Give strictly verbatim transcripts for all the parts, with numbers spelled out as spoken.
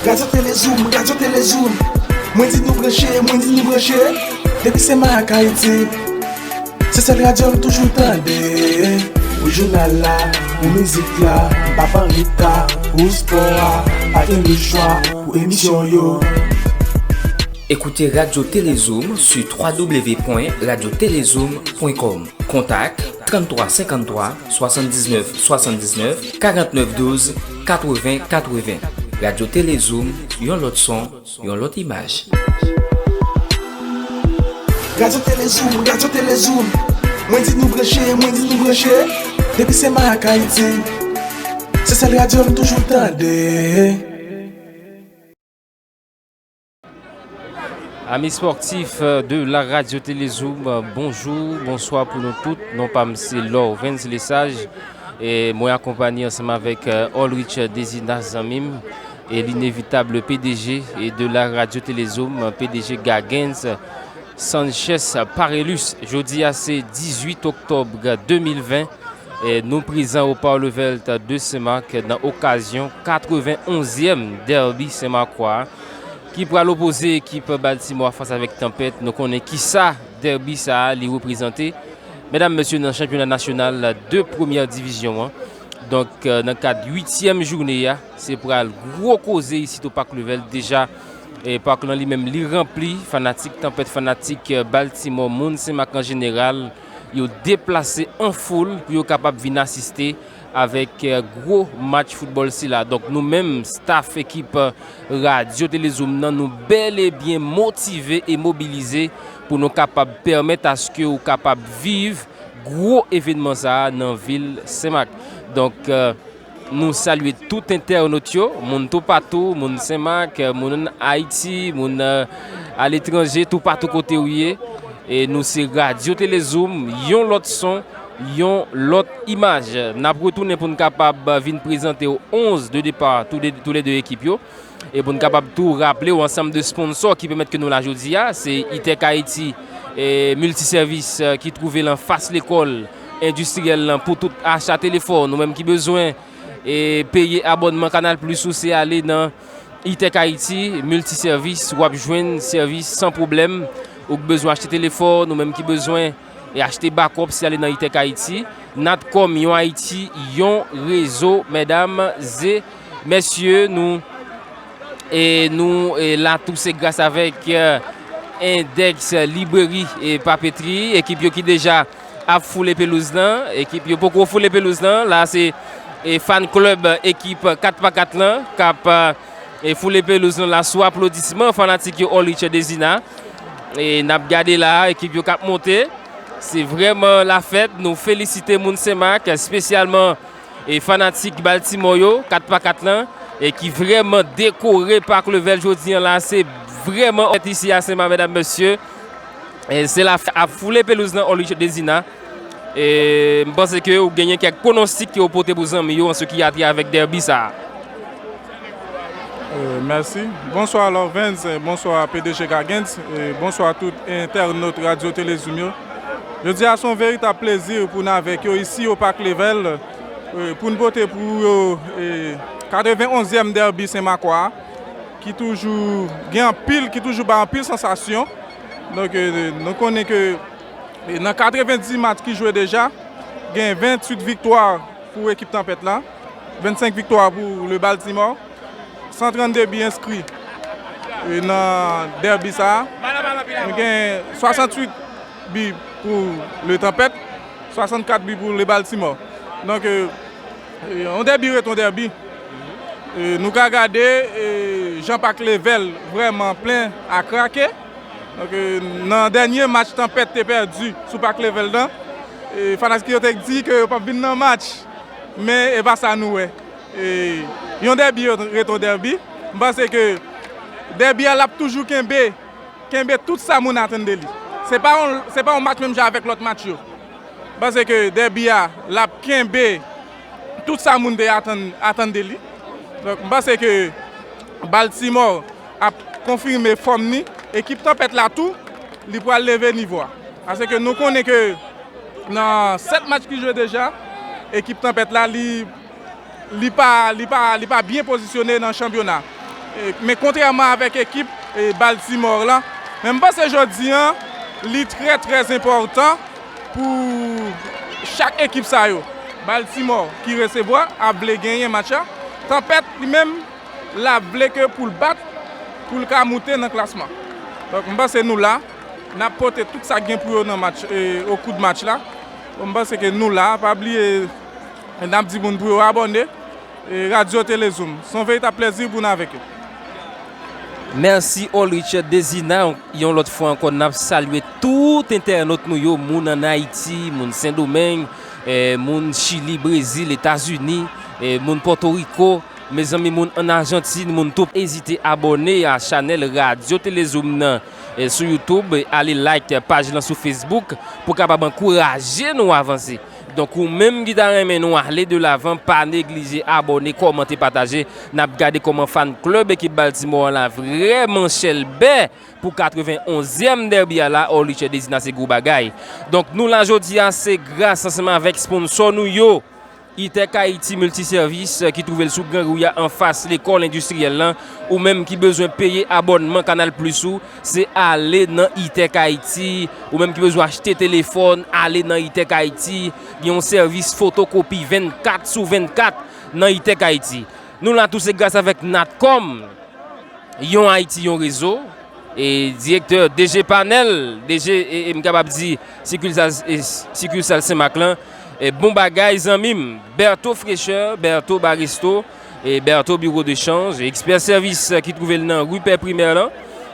Radyo Telezoom, Radyo Telezoom. Mwen di nou branche, mwen di nou branche. Depi Senmak Ayiti, se sèl radyo m toujou tande. Pou jounal la, pou mizik la, m pa p an reta. Pou spò a, pa gen lechwa pou emisyon yo. Écoutez Radio Télézoom sur trois W point radio télézoom point com. Contact trente-trois cinquante-trois soixante-dix-neuf soixante-dix-neuf, quarante-neuf douze quatre-vingts quatre-vingts. Radio Télézoom, yon lòt son, yon lòt imaj. Radyo Telezoom, Radyo Telezoom. Mwen di nou branche, mwen di nou branche. Depi Senmak Ayiti, se sèl radyo m toujou tande. Amis sportifs de la Radio Télézoom, bonjou, bonswa pou nou tout. Non pa m se Lorvens Lesage. E mwen akonpanye ansanm avèk, euh, Olrich Dezina, zanmi m, e l'inévitable P D G e de la Radio Télézoom, P D G Gagens Sanchez Parelus. Jodi a se dizuit oktòb de mil ven. E nou prezan o Parc Levelt de Senmak nan okazyon katrevenonzyèm dèbi senmakwa a, ki pral opoze ekip Baltimore fas avèk Tanpèt. Nou konnen kisa dèbi sa a li reprezante. Medam, mesye, nan chanpyona nasyonal de premyè divizyon an. Donk, euh, nan kad uityèm jounen an, se pral gwo koze isit o Parc Levelt. Deja, e, pak lan li menm li ranpli, fanatik Tanpèt, fanatik, euh, Baltimore, moun Senmak an jeneral, yo deplase an foul pou yo kapab vin asiste avèk, euh, gwo match foutbòl sila. Donk nou menm, staff ekip, euh, Radyo Telezoom nan, nou bèl e byen motive e mobilize pou nou kapab pèmèt aske ou kapab viv gwo evènman sa a nan vil Senmak. Donk, euh, nou salye tout entènot yo, moun toupatou, moun Senmak, euh, moun Ayiti, moun, euh, aletranje, toupatou kote ou ye. E nou se Radyo Telezoom, yon lòt son, yon lòt imaj. N ap retounen pou n kapab vin prezante w onz de depa tou de, tou le de ekip yo. E pou n kapab tou raple w ansanm de sponsò ki pèmèt ke nou la jodi a, se Itech Haiti, e, miltisèvis, e, ki twouve l anfas lekòl endistriyèl lan pou tout acha telefòn, ou menm ki bezwen, e, peye abònman Canal Plus ou, se ale nan Itech Haiti, miltisèvis, w ap jwenn sèvis san pwoblèm. Ou k bezwen achte telefòn, ou menm ki bezwen e achte bakòp, se ale nan Itech Haiti. Natcom, yon Ayiti, yon rezo, medam e mesye, nou, e nou, e la tou se gras avèk, e, Index Librairie et Papeterie, ekip yo ki deja ap foule pelouz lan, ekip yo poko foule pelouz lan, la se, e, fan club ekip kat pa kat lan k ap, e, foule pelouz lan la sou aplodisman fanatik yo Olrich Dezina. E n ap gade la, ekip yo k ap monte. Se vrèman lafèt. Nou felisite moun Senmak, espesyalman, e, fanatik Baltimore yo, kat pa kat lan, e ki vrèman dekore Parc Levelt jodi an la. Se vrèman fèt isi a Senmak, medam, mesye. E se la ap foule pelouz lan, Olrich Dezina. E m panse ke ou genyen kèk pwonostik ke ou pote pou zanmi yo an se ki a trait avèk dèbi sa a. Euh, mèsi. Bonswa Lorvens, euh, bonswa P D G Gagens, e bonswa tout entènot Radyo Telezoom yo. Jodi a se yon veritab plezi pou n avèk yo isi o Parc Levelt, euh, pou n pote pou yo, euh, katrevenonzyèm dèbi Senmakwa a, ki toujou gen anpil, ki toujou bay anpil sansasyon. Donk, euh, nou konnen ke, euh, nan katrevendis match ki jwe deja, gen ventuit viktwa pou ekip Tanpèt la, vennsenk viktwa pou le Baltimore, san trannde bi enskri, e, nan dèbi sa a. Nou gen swasantuit bi pou le Tanpèt, swasannkat bi pou le Baltimore. Donk, e, e, yon dèbi ret yon dèbi. E, nou ka gade, e, jan Parc Levelt vrèman plen a krake. Donk, e, nan dènye match Tanpèt te pèdi sou Parc Levelt lan, e, fanatik yo te di ke yo p ap vin nan match. Men e pa sa nou wè. E, yon dèbi ret yon dèbi. M panse ke dèbi a l ap toujou kenbe, kenbe tout sa moun atann de li. Se pa yon, se pa yon match menm jan avèk lòt match yo. M panse ke dèbi a, l ap kenbe tout sa moun te atann, atann de li. Donk, m panse ke Baltimore ap konfime fòm ni. Ekip Tanpèt la tou, li pral leve nivo a. Paske nou konnen ke nan sèt match ki jwe deja, ekip Tanpèt la, li, li pa, li pa, li pa byen pozisyone nan chanpyona. Men kontrèman avèk ekip Baltimore la, men m panse jodi a li trè trè enpòtan pou chak ekip sa yo. Baltimore ki resevwa ap vle genyen match la. Tanpèt li menm l ap vle ke pou l bat pou l ka moute nan klasman. Donk m panse nou la, n ap pote tout sa k gen pou yo nan match, okou de match la. Bon, m panse ke nou la, pa bliye n ap di moun pou yo abòne. Radyo Telezoom. Se yon veritab plezi pou n avèk yo. Mèsi Olrich Dezina. Yon lòt fwa ankò, n ap salye tout entènot nou yo, moun ann Ayiti, moun Sendomeng, moun Chili, Brezil, Etazini, moun Pòtoriko, mezanmi, moun ann Ajantin, moun tou. Ezite abòne a chanèl Radyo Telezoom nan sou YouTube, ale like paj lan sou Facebook pou kapab ankouraje nou avanse. Donk ou menm ki ta renmen nou ale de lavan, pa neglije abòne, kòmante, pataje. N ap gade kòman fan club ekip Baltimore an la vrèman chèlbè pou katrevenn onzyèm dèbi a la. Olrich Dezina, se gwo bagay. Donk nou la jodi a se gras ansanm avèk sponsò nou yo, Itech Haiti Multiservice ki twouve l sou Gran Ri a anfas lekòl endistriyèl lan. Ou menm ki bezwen peye abònman Canal Plus ou, se ale nan Itech Haiti. Ou menm ki bezwen achte telefòn, ale nan Itech Haiti. Gen yon sèvis fotokopi vennkat sou vennkat nan Itech Haiti. Nou la tou se gras avèk Natcom, yon Ayiti, yon rezo. E direktè D G Panel, D G, e, e m kapab di, sikilsal, e, sikilsal Senmak lan. E bon bagay, zanmi m. Bertho Fraîcheur, Bertho Baresto, e Bertho Bureau de Change, ekspè sèvis ki twouve l nan ri Pè Primè lan,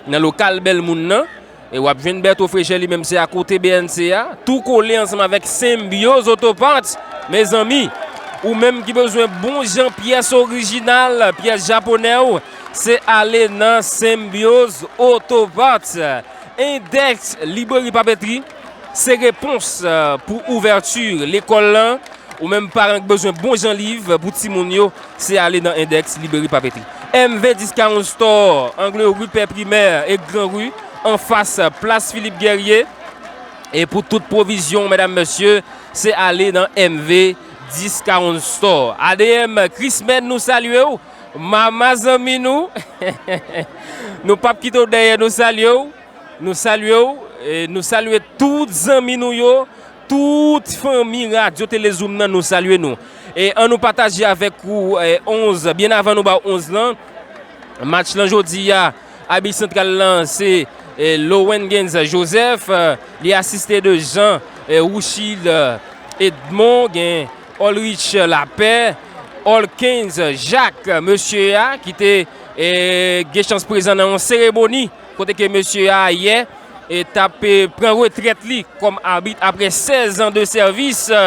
nan lokal Bèl Moun nan. E w ap jwenn Bertho Fraîcheur, li menm se akote B N C a, tou kole ansanm avèk Symbiose Auto Parts. Mezanmi, ou menm ki bezwen bon jan pyès orijinal, pyès japonè w, se ale nan Symbiose Auto Parts. Index Librairie Papeterie, se repons, eh, pou ouvèti lekòl lan. Ou menm paran k bezwen bon jan liv pou timoun yo, se ale nan Index Librairie Papeterie. M V Discount Store, angle ri Pè Primè e Gran Ri, anfas plas Philippe Guerrier. E pou tout pwovizyon, medam, mesye, se ale nan M V Discount Store. A D M Christman, nou salye w. Mama zanmi nou. Nou p ap kite w dèyè, nou salye w. Nou salye w. E nou salye tout zanmi nou yo. Tout fanmi Radyo Telezoom nan, nou salye nou. E ann nou pataje avèk ou, e, onz, byen avan nou ba w onz lan. Match lan jodi a, abit santral lan se, e, Lowengens Joseph, e, li asiste de Jean, e, Rouchil, e, Edmond, gen Olrich Lapè, Olkens Jacques, mesye a ki te, e, gen chans prezan nan yon seremoni kote ke mesye a yè, e, t ap, e, pran retrèt li kòm abit apre sèz an de sèvis, e,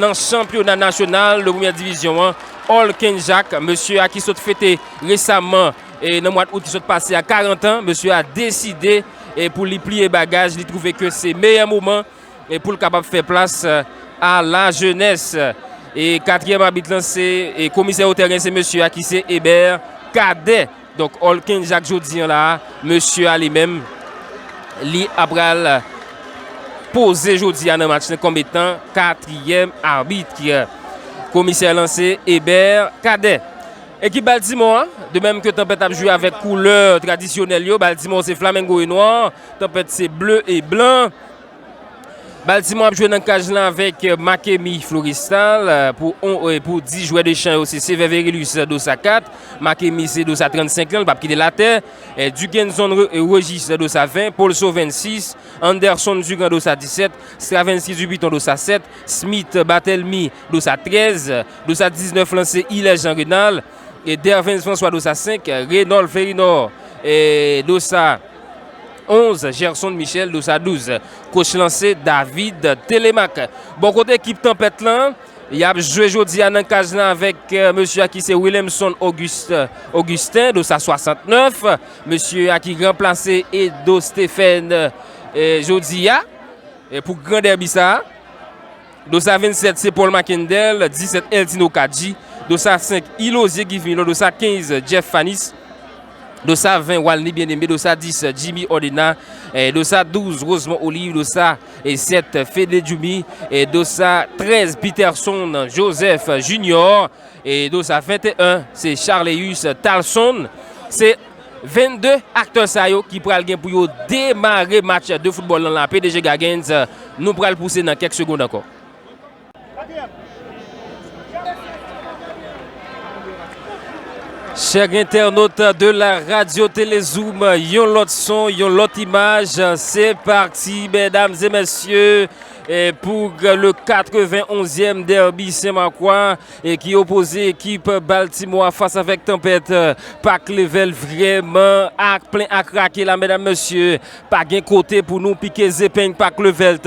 nan chanpyona nasyonal de premyè divizyon an. Olkens Jacques, mesye a ki sot fete resaman, e, nan mwa out ki sot pase a karant an, mesye a deside, e, pou li pliye bagaj, li twouve ke se meyè moman, e, pou l kapab fè plas, e, a la jenès. E katriyèm abit lan se, e, komisè o tèren, se mesye a ki se Eber Kadè. Donk Olkens Jacques jodi an la, mesye a li menm, li ap pral poze jodi a nan match lan kòm etan katriyèm abit. Komisè lan se Eber Kadè. Ekip Baltimore a, de menm ke Tanpèt ap jwe avèk koulè tradisyonèl yo, Baltimore se flamingo e nwa, Tanpèt se ble e blan. Baltimore ap jwe nan kaj lan avèk, e, Makemi Florestal, e, pou on, e, pou dis jwè de chan yo se Sévère Vérilus, e, Dosa kat, Makemi se Dosa trannsenk lan, l p ap kite l atè, e, Dugenson Re-, e, Regis, e, Dosa ven, Paulso vennsis, Anderson Dugan Dosa disèt, Stravinsky Dubuton Dosa sèt, Smith Barthélemy Dosa trèz, Dosa diznèf lan se Hilaire Jean Renald, e Dervens François Dosa senk, Reynold Ferinor, e Dosa onz, Gerson Michel Dosa douz. Kòch lan se David Telemaque. Bò kote ekip Tanpèt lan, y ap jwe jodi a nan kaj lan avèk, e, mesye a ki se Williamson Auguste, Augustin, Dosa swasantnèf. Mesye a ki ranplase Edo Stephen, e, jodi a, e, pou gran dèbi sa a. Dosa vennsèt se Paul Makendel, disèt Eltino Kadji, Dosa senk Ilozye Givmilo, Dosa kenz Jeff Fanis, Dosa ven Walny Bien-Aimé, Dosa dis Jimmy Ordena, e, Dosa douz Rosemond Olive, Dosa, e, sèt Fede Djoumi, e, Dosa trèz Peterson Joseph Junior, e, Dosa venteyen se Charleus Talson, Se vennde aktè sa yo ki pral gen pou yo demare match de foutbòl lan la. P D G Gagens, nou pral pouse nan kèk segonn ankò. Chers internautes de la radio Télézoom, yon lòt son, yon lòt imaj, c'est parti, mesdames et messieurs, et pour le quatre-vingt-onzième derby Saint-Marcois, et qui oppose équipe Baltimore face avec Tempête, Parc Level vrèman ak plen ak rake la, medam, mesye, pa gen kote pou nou pike zepeng Parc Level.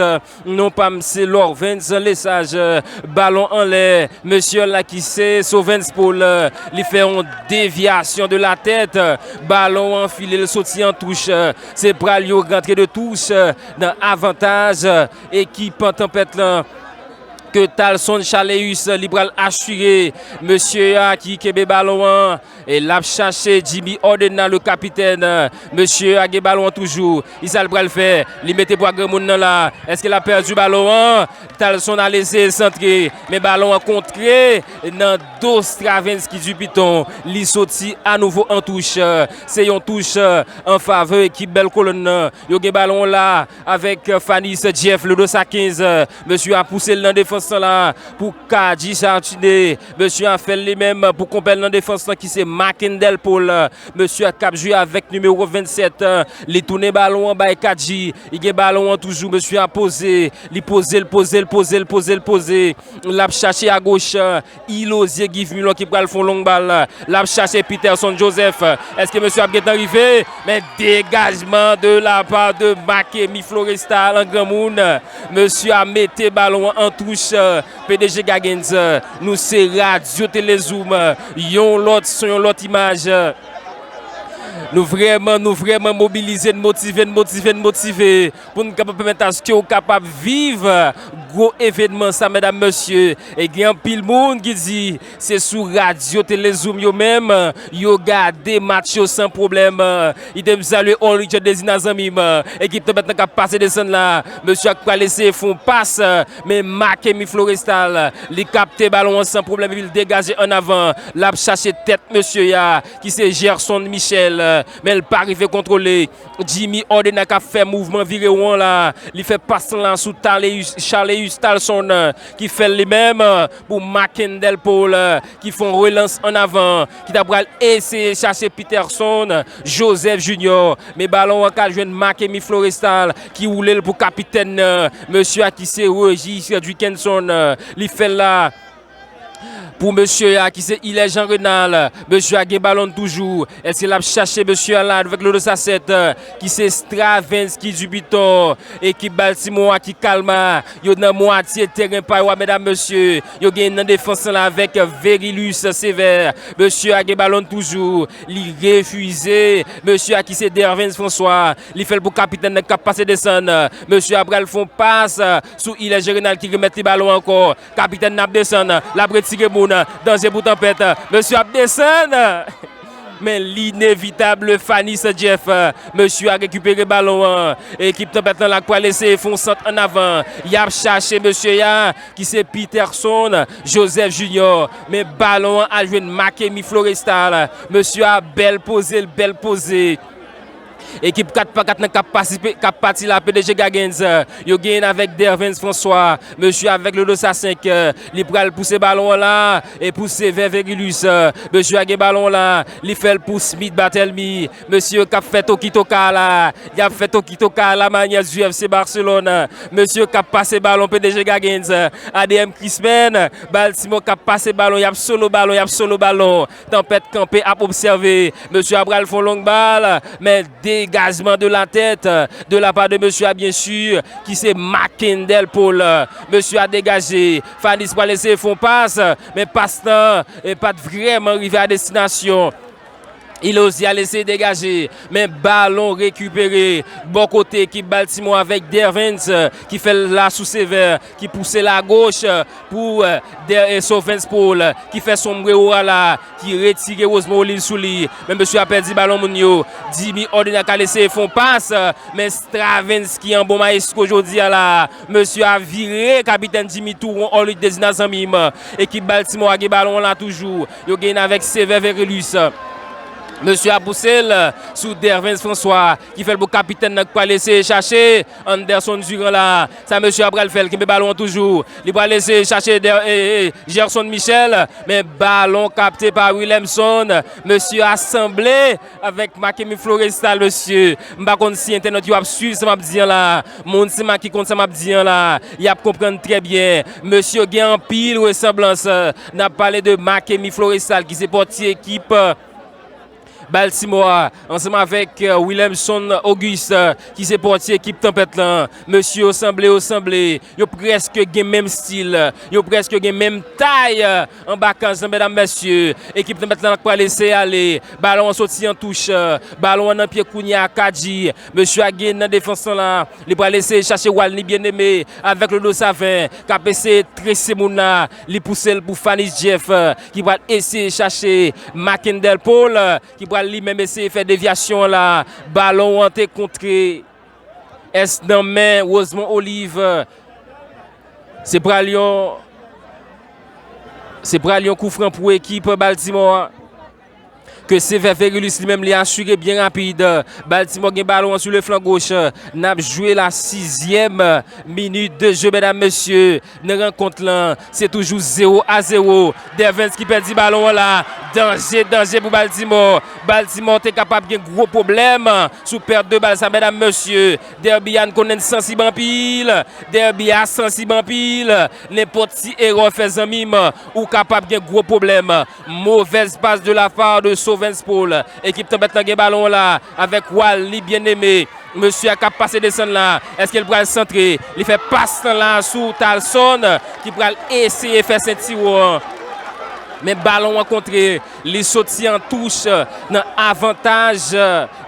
Non pa m se Lorvens Lesage, balon anlè, mesye la ki se Sovens Paul, li fè yon devyasyon de la tèt, balon an file, l soti an touch, se pral yon rantre de touch nan avantaj ekip Tanpèt lan. Ke Talson Chaleus li pral asire mesye a ki kenbe balon an. E l ap chache Jimmy Ordena, le kapitèn. Mesye a gen balon an toujou. Kisa l pral fè? Li mete bwa granmoun nan la. Èske l ap pèdi balon an? Talson al eseye santre. Men balon an kontre nan do Stravinsky Dupiton. Li soti anouvo an touch. Se yon touch an favè ekip Bèl Kolòn nan. Yo gen balon an la avèk Fanis Jeff, le dos a kenz. Mesye a pouse l nan defans lan la pou Kadji Chartine. Mesye a fè l li menm pou konpè l nan defans lan ki se Makendel Paul. Mesye a k ap jwe avèk nimewo vennsèt. Li tounen balon an bay Kadji. Li gen balon an toujou. Mesye a poze. Li poze l, poze l, poze l, poze l, poze. L ap chache agoch. Ilozye Guy Milon ki pral fè yon long bal. L ap chache Peterson Joseph. Èske mesye ap gentan rive? Men degajman de la pa de Makemi Florestal an granmoun. Mesye a mete balon an an touch. P D G Gagens, nou se Radyo Telezoom. Yon lòt son, yon lòt imaj. Nou vrèman, nou vrèman mobilize, n motive, n motive, n motive. Pou n kapab pèmèt aske w kapab viv gwo evènman sa, medam, mesye. E gen anpil moun ki di se sou Radyo Telezoom yo menm, yo gade match yo san pwoblèm. Li te m salye Orly Richard Désir nan zanmi m. Ekip Tanpèt lan k ap pase desann la. Mesye a k pral eseye fè yon pas, men Makemi Florestal, li kapte balon an san pwoblèm epi l degaje ann avan. L ap chache tèt mesye a, ki se Gerson Michel, men l pa rive kontwole. Jimmy Ordena k ap fè mouvman vire won la. Li fè pas lan sou Taleus, Charleus Talson, ki fè l li menm pou Makendel Paul, ki fè yon relans ann avan, ki ta pral eseye chache Peterson Joseph Junior. Men balon an ka jwenn Makemi Florestal, ki woule l pou kapitèn nan. Mesye a ki se Regis Dukenson, li fè l la. Pou mesye a ki se Ilè Jean Renal. Mesye a gen balon toujou. Èske l ap chache mesye a la avèk le dos a sèt, ki se Stravinsky Dupiton? Ekip Baltimore a ki kalma. Yo nan mwatye teren pa yo a, medam, mesye. Yo gen nan defans lan avèk Verilus Sévère. Mesye a gen balon toujou. Li refize. Mesye a ki se Dervens François. Li fè l pou kapitèn nan k ap pase desann. Mesye a pral fè yon pas sou Ilè Jean Renal ki remèt li balon ankò. Kapitèn nan ap desann, l ap retire moun. Danje pou Tanpèt. Mesye ap desann. Men l'inévitable Fanis Jeff. Mesye a rekipere balon an. Ekip Tanpèt lan la k pral eseye fè yon sant ann avan. Y ap chache mesye a, ki se Peterson Joseph Junior. Men balon an al jwenn Makemi Florestal. Mesye a bèl poze l, bèl poze. Ekip kat pa kat nan k ap pasipe, k ap pati la, P D G Gagens. Yo genyen avèk Dervens François. Mesye avèk le dos a senk. Li pral pouse balon an la. E pouse vè Verilus. Mesye a gen balon an la. Li fè l pou Smith Barthélemy. Mesye k ap fè toki toka la. Y ap fè toki toka la manyè U F C Barcelone. Mesye k ap pase balon P D G Gagens. A D M Christman. Baltimore k ap pase balon. Y ap solo balon. Y ap solo balon. Tanpèt kanpe ap obsève. Mesye a pral fè yon long bal. Men dégagement de la tête de la part de monsieur a, bien sûr, ki se Makendel Paul. Mesye a degaje. Fanis pral eseye fè yon pas, men pas lan, e, pa t vrèman rive a destinasyon. Ilozye al eseye degaje, men balon rekipere bò kote ekip Baltimore avèk Dervens, ki fè l la sou Sévère, ki pouse l agoch pou, e, Sovens Paul, ki fè sonbrero a la, ki retire Rosemary Olive sou li. Men mesye a pèdi balon moun yo. Jimmy Ordena k al eseye fè yon pas, men Stravinsky an bon mayestwo jodi a la. Mesye a vire kapitèn Jimmy Touron, Orly Désina zanmi m. Ekip Baltimore a gen balon an la toujou. Yo genyen avèk Sévère Verilus. Mesye a pouse l sou Dervens François, ki fè l pou kapitèn nan k pral eseye chache Anderson Durand la. Sa mesye a pral fè l, kenbe balon an toujou. Li pral eseye chache Der- e, e, Gerson Michel, men balon kapte pa Willemson. Mesye a sanble avèk Makemi Florestal, mesye. M pa konn si entènot yo ap swiv sa m ap di an la. Moun Senmak ki konn sa m ap di an la, y ap konprann trè byen. Mesye gen anpil resanblans. N ap pale de Makemi Florestal ki se pòtye ekip Baltimore, ansanm avèk, euh, Willemson Auguste, euh, ki se pòtye ekip Tanpèt lan. Mesye yo sanble, yo sanble. Yo prèske gen menm stil. Yo prèske gen menm tay, euh, anba kaz lan, medam, mesye. Ekip Tanpèt lan k pral eseye ale. Balon an soti an touch. Balon an nan pye kounye a Kadji. Mesye a gen nan defans lan la. Li pral eseye chache Walny Bien-Aimé avèk Lodo Savin k ap eseye trese moun la. Li pouse l pou Fanis Jeff, euh, ki pral eseye chache Makendel Paul, euh, ki pral li menm eseye fè devyasyon an la. Balon an te kontre. Èske nan men Rosemond Olive? Se pral yon, se pral yon koufran pou ekip Baltimore. Ke Sévère Vérilus li menm li asire byen rapid. Baltimore gen balon an sou le flan goch. N ap jwe la sizyèm minit de jeu, medam, mesye. Nan rankont lan, se toujou zewo a zewo. Dervens ki pèdi balon an la. Danje, danje pou Baltimore. Baltimore te kapab gen gwo pwoblèm sou pèt de bal sa, medam, mesye. Dèbi a n konnen sansib anpil. Dèbi a sansib anpil. Nenpòt ti erè w fè, zanmi m, ou kapab gen gwo pwoblèm. Mauvaise passe de la part de Sauvens Paul. Ekip Tanpèt lan gen balon an la avèk Walny Bien-Aimé. Mesye a k ap pase desann la. Èske l pral santre? Li fè pas lan la sou Talson ki pral eseye fè sentiwon an. Men balon an kontre. Li soti an touch nan avantaj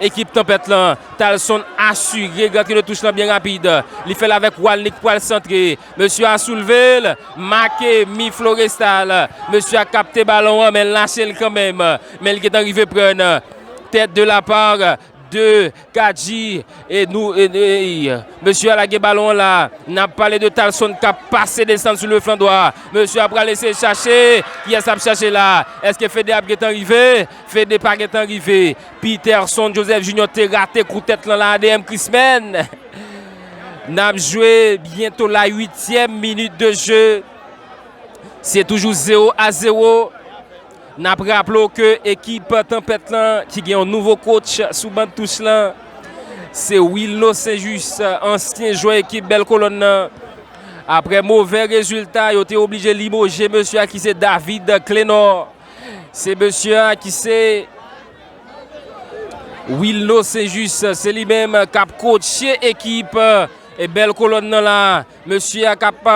ekip Tanpèt lan. Talson asire rantre de touch lan byen rapid. Li fè l avèk Walny k pral santre. Mesye a soulve l. Makemi Florestal. Mesye a kapte balon an, men l lache l kanmenm. Men l gentan rive pran tèt de la part de Kadji. E nou, e, e, mesye a lage balon an la. N ap pale de Talson k ap pase desann sou le flan dwa. Mesye a pral eseye chache. Kiyès ap chache la? Èske Fede ap gentan rive? Fede pa gentan rive. Peterson Joseph Junior te rate kou tèt lan la, A D M Christman. N ap jwe byento la uityèm minit de jeu. Se toujou zewo a zewo. N ap raple w ke ekip Tanpèt lan, ki gen yon nouvo coach sou bann touch lan, se Wilno Saint-Just, ansyen jwè ekip Bèl Kolòn nan. Aprè movè rezilta, yo te oblije limoje mesye a ki se David Clénor. Se mesye a ki se Wilno Saint-Just, se li menm k ap kotche ekip, e, Bèl Kolòn nan la. Mesye a k ap,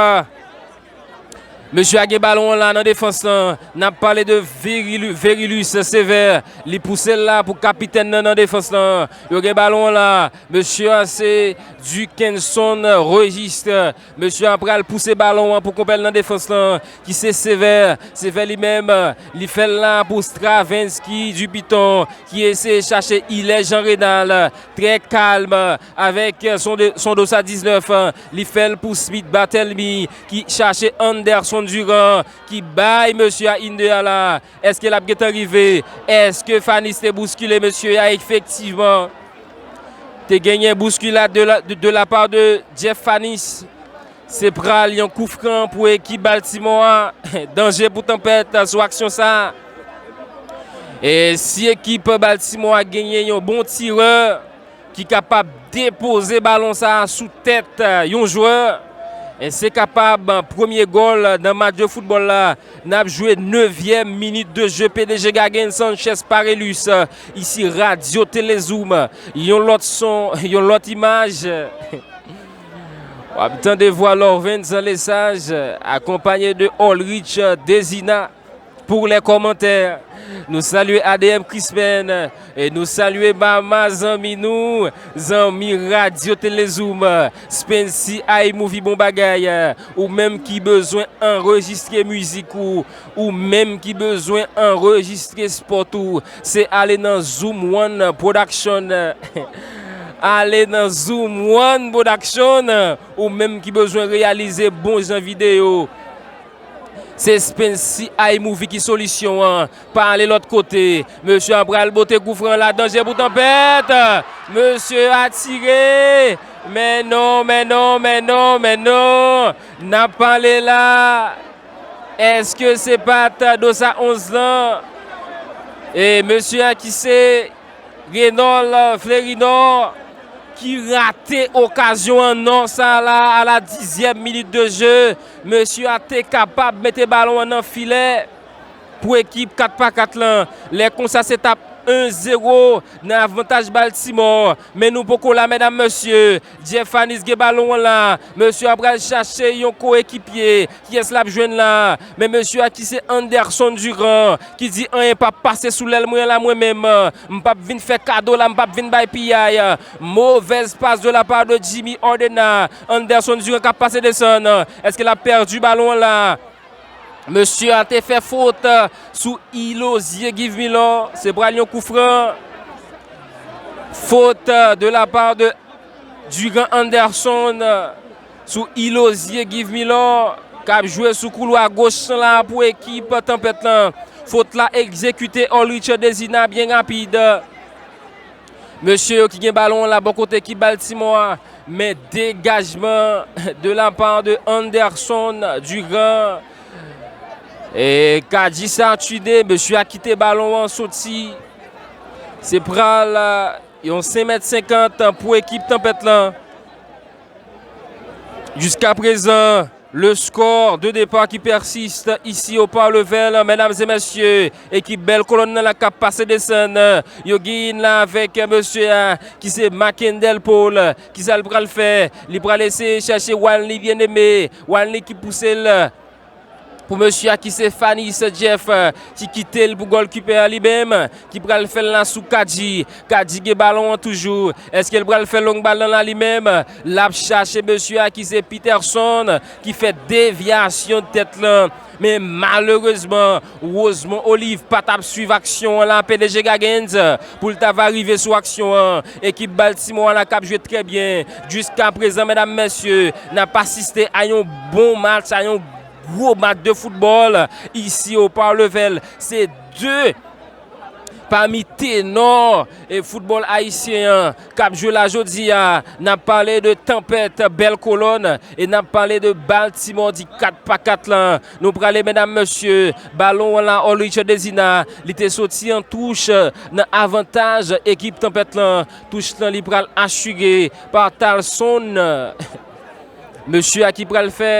mesye a gen balon an la nan defans lan. N ap pale de Virilu-, Verilus Sévère. Li pouse l la pou kapitèn nan nan defans lan. Yo gen balon an la. Mesye a se Dukenson Registre. Mesye a pral pouse balon an pou konpè l nan defans lan, ki se Sévère. Sévère li menm, li fè l la pou Stravinsky Dupiton, ki eseye chache Ilè Jean Renal. Trè kalm, avèk son de, son dosa diznèf. Li fè l pou Smith Barthélemy, ki chache Anderson Durand, ki bay mesye a inde a la. Èske l ap gentan rive? Èske Fanis te bouskile mesye a efektivman? Te genyen bouskilad de la, de, de la part de Jeff Fanis. Se pral yon koufran pou ekip Baltimore a. Danje pou Tanpèt sou aksyon sa. E si ekip Baltimore a genyen yon bon tirè ki kapab depoze balon sa sou tèt yon jwè, e se kapab premye gòl nan match de foutbòl la. N ap jwe nevyèm minit de jeu. P D G Gagen Sanchez Parelus, isi Radio Telezoom. Yon lòt son, yon lòt imaj. W ap tande vwa Lorvens Lesage, akonpanye de Olrich Dezina pou lè kòmantè. Nou salye A D M Crispin, e nou salye mama zanmi nou, zanmi Radio Telezoom, Spency iMovie bon bagay. Ou menm ki bezwen anrejistre mizik ou, ou menm ki bezwen anrejistre spot ou, se ale nan Zoom One Production. Ale nan Zoom One Production, ou menm ki bezwen reyalize bon jan videyo. Se Spency iMovie ki solisyon an. Pa ale lòt kote. Mesye a pral bote koufran la. Danje pou Tanpèt. Mesye a tire. Men non, men non, men non, men non. N ap pale la. Èske se pa t Dosa onz lan? E mesye a ki se Renol Flerinor ki rate okazyon an non sa la a la dizyèm minit de jeu. Mesye a te kapab mete balon an nan filè pou ekip kat pa kat lan. Lè konsa se t ap en zewo nan avantaj Baltimore. Men nou poko la, medam, mesye. Jeff Anis gen balon an la. Mesye a pral chache yon koekipye. Kiyès l ap jwenn la? Men mesye a ki se Anderson Durand ki di anyen p ap pase sou lèl mwen la mwen menm. M p ap vin fè kado la, m p ap vin bay piyay. Mauvaise passe de la part de Jimmy Ordena. Anderson Durand k ap pase desann. Èske l ap pèdi balon an la? Mesye a te fè fot sou Ilozye Give Milor. Se pral yon koufran. Fot de la part de Durand Anderson sou Ilozye Give Milor k ap jwe sou koulwa goch lan la pou ekip Tanpèt lan. Fot la egzekite Olrich Dezina byen rapid. Mesye yo ki gen balon an la bò kote ekip Baltimore a, men degajman de la part de Anderson Durand. E Kadji Sartude, mesye a kite balon an soti. Se pral yon senk mèt senkant pou ekip Tanpèt lan. Jiska prezan, le score de départ qui persiste ici au Paul Level, medam e mesye, ekip Bèl Kolòn nan la k ap pase desann. Yo genyen la avèk mesye a ki se Makendel Paul. Kisa l pral fè? Li pral eseye chèche Wanley Bien-Aimé. Wanley ki pouse l pou mesye a ki se Fanis Jeff, ki kite l pou gòlkipè a li menm, ki pral fè l la sou Kadji. Kadji gen balon an toujou. Èske l pral fè long bal lan la li menm? L ap chache mesye a ki se Peterson, ki fè devyasyon tèt lan. Men malerezman, Rosemond Olive pa t ap swiv aksyon an la, P D G Gagens, pou l ta va rive sou aksyon an. Ekip Baltimore la k ap jwe trè byen. Jiska prezan, medam, mesye, n ap asiste a yon bon match, a yon gwo match de foutbòl isi o Paul Level. Se de pami tenò e foutbòl ayisyen an k ap jwe la jodi a. N ap pale de Tanpèt Bèl Kolòn e n ap pale de Baltimore di kat pa kat lan. Nou prale, medam, mesye, balon an la, Olrich Dezina, li te soti an touch nan avantaj ekip Tanpèt lan. Touch lan, li pral asire pa Talson. Mesye a ki pral fè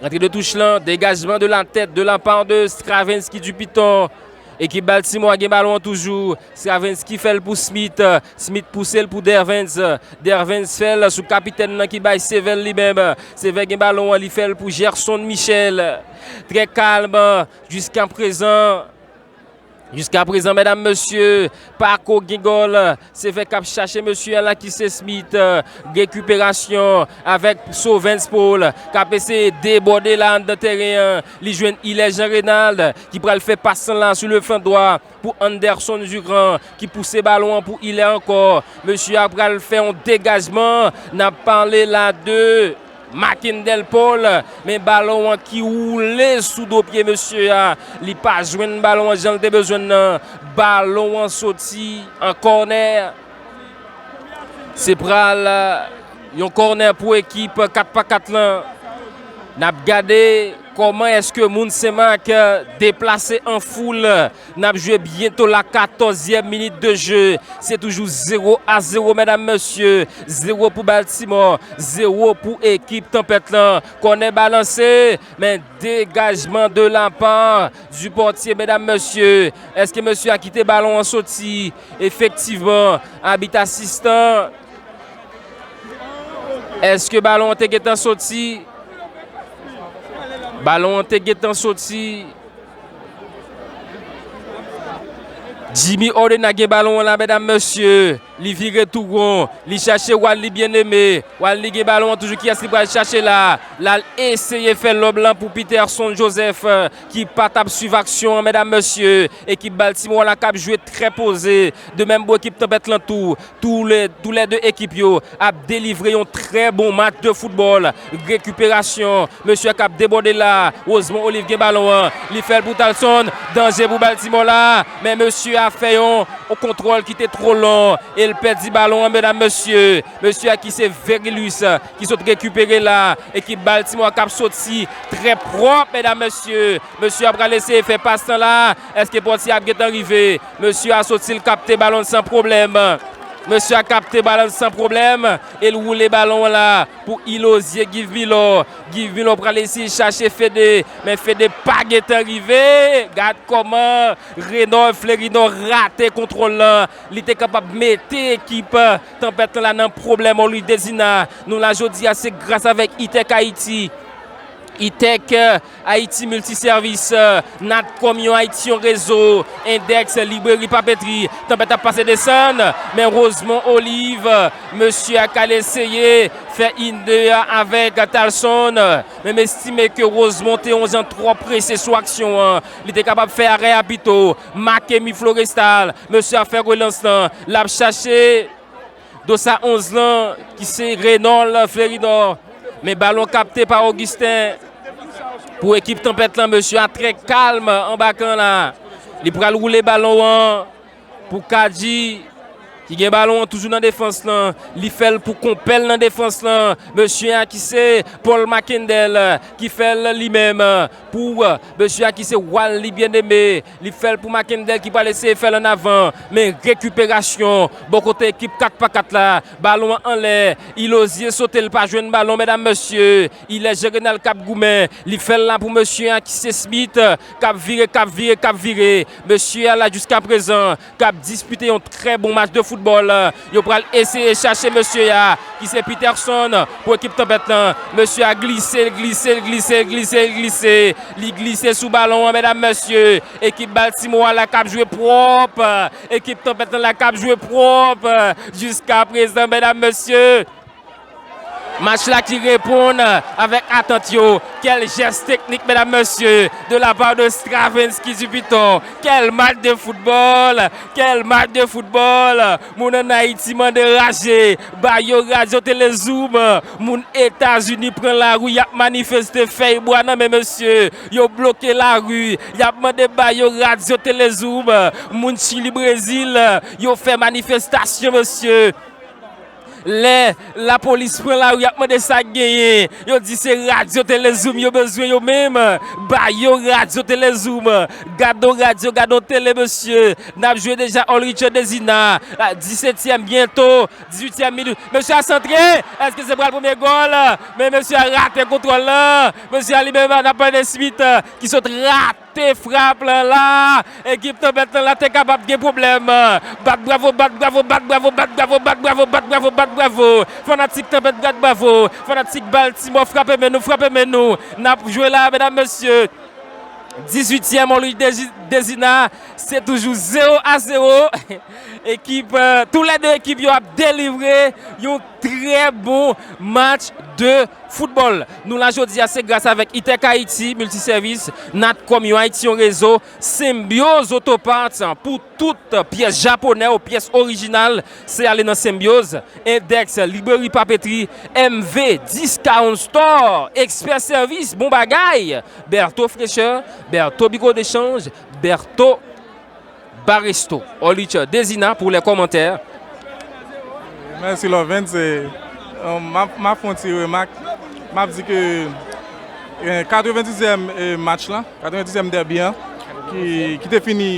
rantre de touch lan, degajman de la tèt de la part de Stravinsky Dupiton. Ekip Baltimore a gen balon an toujou. Stravinsky fè l pou Smith. Smith pouse l pou Dervens. Dervens fè l sou kapitèn nan ki bay Sevè l li menm. Sevè gen balon an, li fè l pou Gerson Michel. Trè kalm jiska prezan. Jiska prezan, medam, mesye, pako gen gòl. Sevè k ap chache mesye a la ki se Smith. Rekiperasyon avèk Sovens Paul k ap eseye debòde la anndan teren an. Li jwenn Ilè Jean Renald ki pral fè pas lan la sou le flan dwa pou Anderson Durand ki pouse balon an pou Ilè ankò. Mesye a pral fè yon degajman. N ap pale la de Makendel Paul, men balon an ki woule sou do pye mesye a. Li pa jwenn balon an jan l te bezwen l nan. Balon an soti an kònè. Se pral yon kònè pou ekip kat pa kat lan. N ap gade kòman èske moun Senmak deplase an foul. N ap jwe byento la, katòzyèm minit de jeu. Se toujou zewo a zewo, medam, mesye. Zewo pou Baltimore, zewo pou ekip Tanpèt lan. Kònè balanse, men degajman de la part du portier, medam, mesye. Èske mesye a kite balon an soti? Efektivman, abit asistan. Èske balon an te gentan soti? Balon an te gentan soti. Jimmy Ordena gen balon an la, medam, mesye. Li vire tou won, li chache Walny Bien-Aimé. Walny gen balon an toujou, kiyès li pral chache la? L al eseye fè lòb lan pou Peterson Joseph, ki pa t ap swiv aksyon an, medam, mesye. Ekip Baltimore la k ap jwe trè poze. De menm bò, ekip Tanpèt lan tou. Tou lè, tou lè de ekip yo ap delivre yon trè bon match de foutbòl. Rekiperasyon. Mesye a k ap debòde la. Rosemond Olive gen balon an. Li fè l pou Talson. Danje pou Baltimore la. Men mesye a fè yon, yon kontwòl ki te twò long. E l pèdi balon an, medam, mesye. Mesye a ki se Verilus, ki sot rekipere la. Ekip Baltimore k ap soti trè pwòp, medam, mesye. Mesye a pral eseye fè pas lan la. Èske pòtye ap gentan rive? Mesye a soti, l kapte balon san pwoblèm. Mesye a kapte balon san pwoblèm. E l woule balon an la pou Ilozye Guy Milor. Guy Milor pral eseye chache Fede. Men Fede pa gentan rive. Gad kòman Renor Flerinor rate kontwòl lan. Li te kapab mete ekip Tanpèt lan la nan pwoblèm, Orly Dezina. Nou la jodi a, se gras avèk Itech Haïti. Itech, euh, Haïti Multiservice, euh, Natcom yon Haïti yon rezo, Index, Libreri Papetri, Tanpèt ap pase desann, men Rosemond Olive, mesye a k al eseye fè in de avèk Talson, men m estime ke Rosemond te yon jan twò prese sou aksyon an, li te kapab fè arè a pito, Makemi Florestal, mesye a fè relans lan, l ap chache Dosa onz lan, ki se Renor Flerinor. Men balon kapte pa Augustin. Pou ekip Tanpèt lan, mesye a trè kalm anba kan la. Li pral woule balon an pou Kadji, ki gen balon an toujou nan defans lan. Li fè l pou konpè l nan defans lan. Mesye a ki se Paul Makendel, ki fè l li menm pou, euh, mesye a ki se Walny Bien-Aimé. Li fè l pou Makendel ki pral eseye fè l ann avan. Men rekiperasyon bò kote ekip kat pa kat la. Balon an anlè. Ilozye sote, l pa jwenn balon, medam, mesye. Ilè Jerenal k ap goumen. Li fè l la pou mesye a ki se Smith, k ap vire, k ap vire, k ap vire. Mesye a la jiskaprezan k ap dispite yon trè bon match de foutbòl. Yo pral eseye chache mesye a, ki se Peterson, pou ekip Tanpèt lan. Mesye a glise, l glise, l glise, l glise, l glise, l glise. Li glise sou balon an, medam, mesye. Ekip Baltimore a la k ap jwe pwòp. Ekip Tanpèt lan la k ap jwe pwòp. Jiskaprezan, medam, mesye. Match la ki reponn avèk atant yo. Quel geste technique, mesdames, messieurs, de la part de Stravinsky Dupiton. Quel match de football! Quel match de football! Moun ann Ayiti mande raje. Ba yo radyo telezoom. Moun Etazini pran lari, y ap manifeste, fèy bwa nan men, mesye. Yo bloke lari. Y ap mande ba yo radyo telezoom. Moun Chili, Brezil, yo fè manifestasyon, mesye. Lè lapolis pran lari, y ap mande sa k genyen. Yo di se radyo telezoom yo bezwen yo menm. Ba yo radyo telezoom. Gad on radyo, gad on tele, mesye. N ap jwe deja, All Richard Dezina. Disetyèm byento, dizuityèm minit. Mesye a santre. Èske se pral premye gòl? Men mesye a rate kontwòl lan. Mesye a li menm, n ap pale de Smith, ki sot rate te frap lan la. Ekip Tanpèt lan la te kapab gen pwoblèm. Bat bravo, bat bravo, bat bravo, bat bravo, bat bravo, bat bravo, bat bravo. Fanatik Tanpèt, bat bravo. Fanatik Baltimore, frape men nou, frape men nou. N ap jwe la, medam, mesye. Dizuityèm, Orly Dezi-, Dezina, se toujou zewo a zewo. Ekip, euh, tou lè de ekip yo ap delivre yon trè bon match de foutbòl. Nou la jodi a, se gras avèk Itech Haïti Multiservice, Natcom yon Haïti yon rezo, Symbioz Auto Parts pou tout pyès japonè ou pyès orijinal, se ale nan Symbioz, Index, Libreri Papetri, M V dis Kaoun Store, Expert Service, bon bagay, Bertho Fraîcheur, Bertho Bigo Dechanj, Bertho Baresto. Orly Dezina pou lè kòmantè. Mèsi, Lovens. E, um, m ap, m ap fè yon ti remak. M ap di ke, e, katrevendizyèm, e, match lan, katrevendizyèm dèbi an, ki, ki te fini,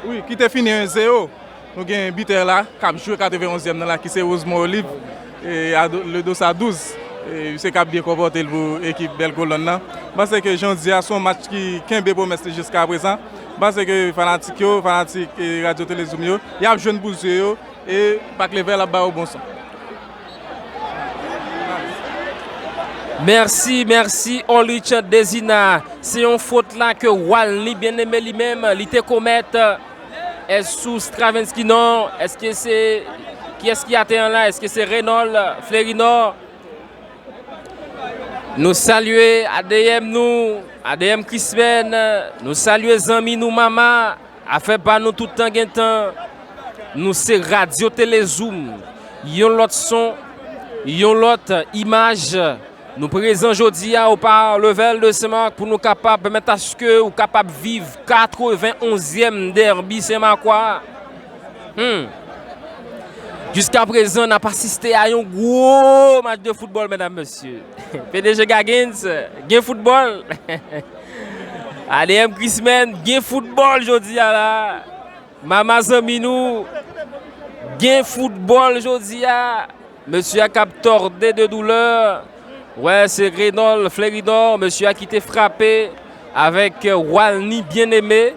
wi, ki te fini en zewo. Nou gen bitè la, k ap jwe katrevenonzyèm nan la, ki se Rosemond Olive, e, a do-, le dos a douz. E, se k ap byen konpòte l pou ekip Bèl Kolòn nan. M panse ke jan w di a, se yon match ki kenbe pwomès li jiska prezan. M panse ke fanatik yo, fanatik, e, Radyo Telezoom yo, y ap jwenn pou zye yo, e Pak Levèl ap ba yo bon son. Mèsi, mèsi, Orly Dezina. Se yon fot la ke Walny Bien-Aimé li menm, li te komèt. Èske sou Stravinsky? Non. Èske se Kiyès ki atè an la? Èske se Renol Flerinor? Nou salye A D M nou, A D M Krismèn, nou salye zanmi nou Mama, afè pa nou tout tan gen tan. Nou se Radyo Telezoom, yon lòt son, yon lòt imaj. Nou prezan jodi a o Parc Level de Saint-Marc pou nou kapab pèmèt aske ou kapab viv katrevenonzyèm dèbi Senmakwa. Hmm. Jiska prezan, n ap asiste a yon gwo match de foutbòl, medam, mesye. P D G Gagins, gen foutbòl. A D M Krismèn, gen foutbòl jodi a la. Mama zanmi nou, gen foutbòl jodi a. Mesye a k ap tòde de doulè. Wè, se Renol Flerinor, mesye a ki te frape avèk, euh, Walny Bien-Aimé.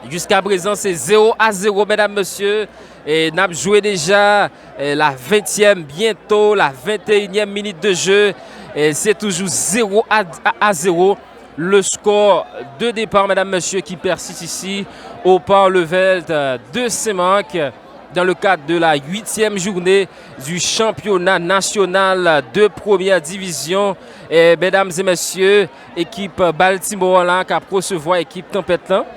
Jiska prezan, se zewo a zewo, medam, mesye. E n ap jwe deja, eh, la ventyèm, byento la venteyinyèm minit de jeu. Eh, se toujou zewo a, a, a zewo. Le score de départ, medam, mesye, qui persiste ici au Parc Levelt, euh, de Saint-Marc, dans le cadre de la huitième journée du championnat national de première division. Eh, medam e mesye, ekip Baltimore la k ap resevwa ekip Tanpèt lan.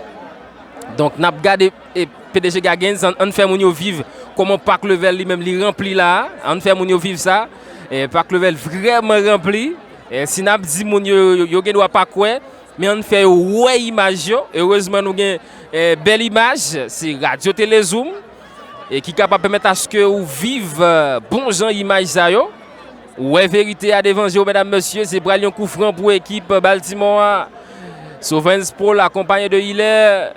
Donk, n ap gade, e, P D G Gagins, ann, ann fè moun yo viv kòman Parc Levelt li menm li ranpli la. Ann fè moun yo viv sa. E, Parc Levelt vrèman ranpli. E, si n ap di moun yo, yo, yo gen dwa pa kwè, men ann fè yo wè imaj yo. Erezman, nou gen, e, bèl imaj. Se Radyo Telezoom, e ki kapab pèmèt aske ou viv, e, bon jan imaj sa yo. Ou wè verite a devan je w, medam, mesye, se pral yon koufran pou ekip Baltimore a. Sovens Paul akonpaye de Hilaire,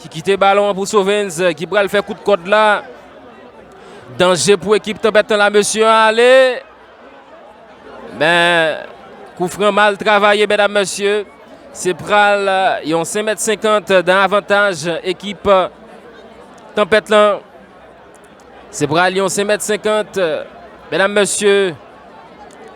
ki kite balon an pou Sovens, ki pral fè kout kòd la. Danje pou ekip Tanpèt lan la, mesye, ale. Men, koufran mal travaye, medam, mesye. Se pral, e, yon senk mèt senkant dan avantaj ekip, e, Tanpèt lan. Se pral yon senk mèt senkant, medam, mesye.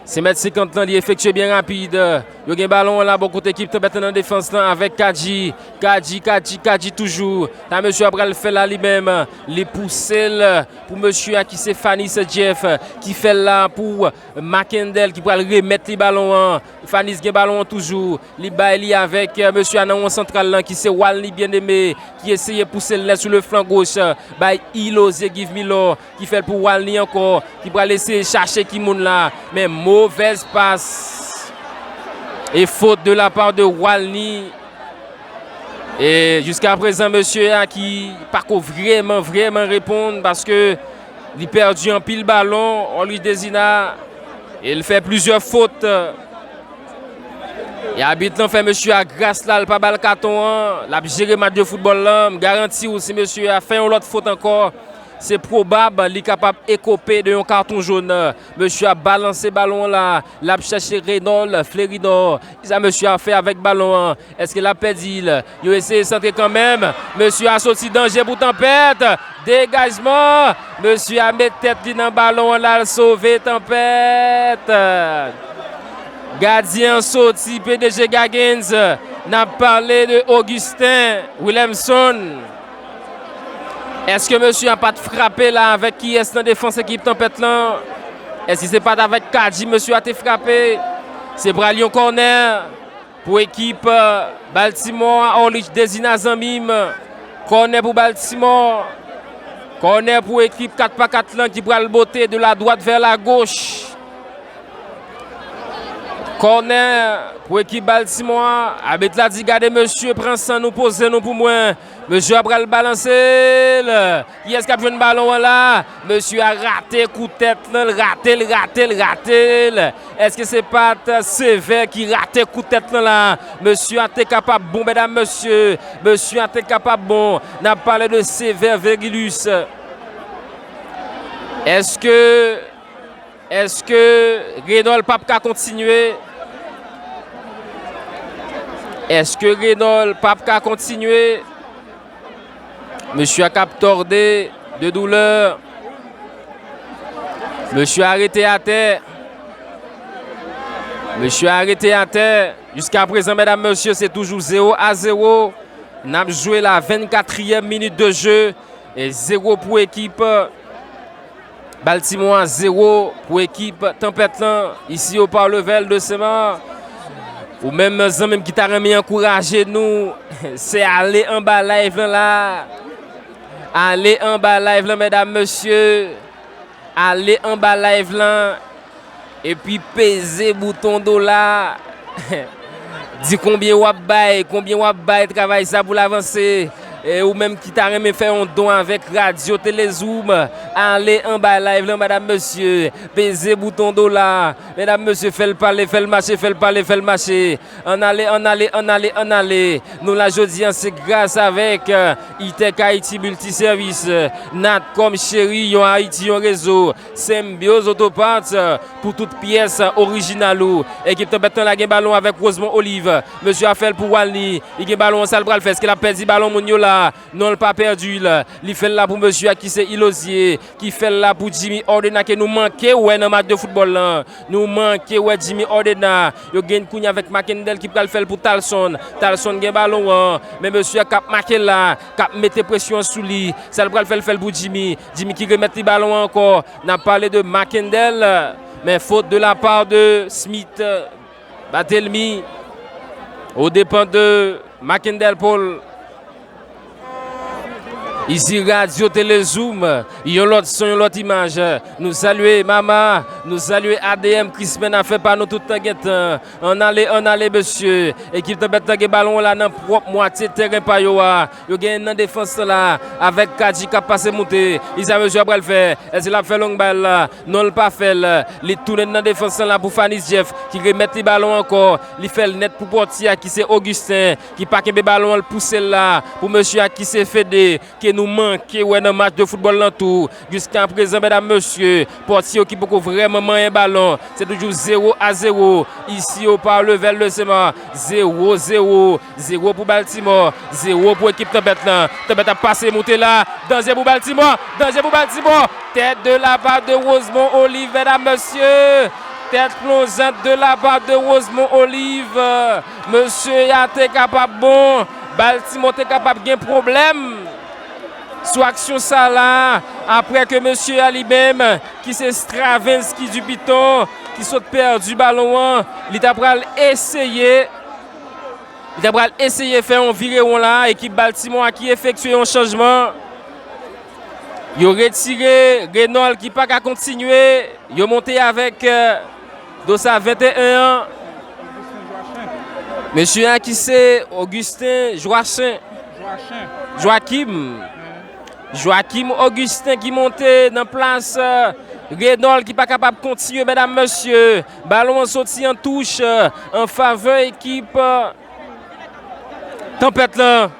Senk mèt senkant lan, li efektye byen rapid. Yo gen balon an la bò kote ekip Tanpèt lan nan defans lan avèk Kadji. Kadji, Kadji, Kadji toujou. Sa mesye a pral fè la li menm. Li pouse l pou mesye a ki se Fanis Jeff, ki fè l la pou Makendel ki pral remèt li balon an. Fanis gen balon an toujou. Li bay li avèk, e, mesye a nan won santral lan ki se Walny Bien-Aimé, ki eseye pouse l nèt sou le flan goch, e, bay Ilozye Give Milor, ki fè l pou Walny ankò, ki pral eseye chache ki moun la. Men movèz pas. E fot de la pa de Walny. E jiska prezan, mesye a ki pako vrèman, vrèman reponn paske li pèdi anpil balon. Orlich Dezina, e l fè plizyè fot. E abit lan fè mesye a gras la, l pa ba l katon an. L ap jere match de foutbòl lan. M garanti w, si mesye a fè yon lòt fot ankò, se pwobab li kapab ekope de yon katon jòn. Mesye a balanse balon an la. L ap chèche Renol Flerinor. Kisa mesye a fè avèk balon an? Èske l ap pèdi l? Yo eseye santre kanmenm. Mesye a soti, danje pou Tanpèt. Degajman. Mesye a met tèt li nan balon an, l al sove Tanpèt. Gadyen an soti, P D G Gagins. N ap pale de Augustin Willemson. Èske mesye a pa t frape la avèk kiyès nan defans ekip Tanpèt lan? Èske se pa t avèk Kadji mesye a te frape? Se pral yon kònè pou ekip, e, Baltimore a. Orlich Dezina, zanmi m. Kònè pou Baltimore. Kònè pou ekip kat pa kat lan ki pral bote de la dwat vè la goch. Kònè pou ekip Baltimore a. Abit la di, gade mesye, pran san nou, poze nou pou mwen. Mesye a pral balanse l. Kiyès k ap jwenn balon an la? Mesye a rate kou tèt lan, l rate l, rate l, rate l. Èske se pa t Sevè ki rate kou tèt lan la? Mesye a te kapab bon, medam, mesye. Mesye a te kapab bon. N ap pale de Sevè Vergilus. Èske Èske Renol p ap ka kontinye? Èske Renol p ap ka kontinye? Mesye a k ap tòde de doulè. Mesye a rete atè. Mesye a rete atè. Jiska prezan, medam, mesye, se toujou zewo a zewo. N ap jwe la vennkatriyèm minit de je. E zewo pou ekip Baltimore a zewo pou ekip Tanpèt lan, isi o Parc Level de Saint-Marc. Ou menm zanmi m ki ta renmen ankouraje nou, se ale anba live lan la. Ale anba live lan, medam, mesye. Ale anba live lan. Epi peze bouton dola. Di konbyen w ap bay, konbyen w ap bay travay sa pou l avanse. E ou menm ki ta renmen fè yon don avèk Radyo Telezoom, ale anba live lan, medam, mesye. Peze bouton dola. Medam, mesye, fè l pale, fè l mache, fè l pale, fè l mache. Ann ale, ann ale, ann ale, ann ale. Nou la jodi a, se gras avèk, euh, Itech Haiti Multiservice, euh, Natcom Cheri, yon Ayiti, yon rezo, Symbioz Autoparts, euh, pou tout pyès, euh, orijinal ou. Ekip Tanpèt lan la gen balon avèk Rosemond Olive. Mesye a fè l pou Walny. Li gen balon an, sa l pral fè? Èske l ap pèdi balon moun yo la? Non, l pa pèdi l. Li fè l la pou mesye a ki se Ilozye, ki fè l la pou Jimmy Ordena ke nou manke wè nan match de foutbòl lan. Nou manke wè Jimmy Ordena. Yo gen kounye avèk Makendel ki pral fè l pou Talson. Talson gen balon an. Men mesye a k ap make l la, k ap mete presyon an sou li. Sa l pral fè l, fè l pou Jimmy. Jimmy ki remèt li balon an ankò. N ap pale de Makendel. Men fot de la pa de Smith. Batelmi. O depan de Makendel Paul. Isi Radyo Telezoom, yon lòt son, yon lòt imaj. Nou salye Mama, nou salye A D M Krismen, afè pa nou tout tan gen tan. Ann ale, ann ale, mesye. Ekip Tanpèt lan gen balon la nan pwòp mwatye tèren pa yo a. Yo gen nan defans la, avèk Kadji k ap pase moute. Isa mesye a pral fè. Èske l ap fè long bal la? Non, l pa fè l. Li tounen nan defans lan la pou Fanis Jeff, ki remèt li balon ankò. Li fè l nèt pou pòtye a ki se Augustin, ki pa kenbe balon an, l pouse l la pou mesye a ki se Fede, ke nou manke wè nan match de foutbòl lan tou. Jiskaprezan, medam, mesye, pòtye yo ki poko vrèman manyen balon. Se toujou zewo a zewo. Isi o Parc Level de Saint-Marc, zewo zewo. Zewo pou Baltimore, zewo pou ekip Tanpèt lan. Tanpèt ap pase moute la. Danje pou Baltimore, danje pou Baltimore. Tèt de la pa de Rosemond Olive, medam, mesye. Tèt plonjant de la pa de Rosemond Olive. Mesye a te kapab bon. Baltimore te kapab gen pwoblèm sou aksyon sa la. Apre ke mesye a li menm, ki se Stravinsky Dupiton, ki sot pèdi balon an, li ta pral eseye Li ta pral eseye fè yon virewon la, ekip Baltimore a ki efektye yon chanjman. Yo retire Reynold ki pa ka kontinye. Yo monte avèk, euh, Dosa venteyen an. Mesye a ki se Augustin Joachin. Joachim. Joachim Augustin ki monte nan plas, euh, Reynold ki pa kapab kontinye, medam, mesye. Balon an soti an touch, euh, an favè ekip, euh, Tanpèt lan.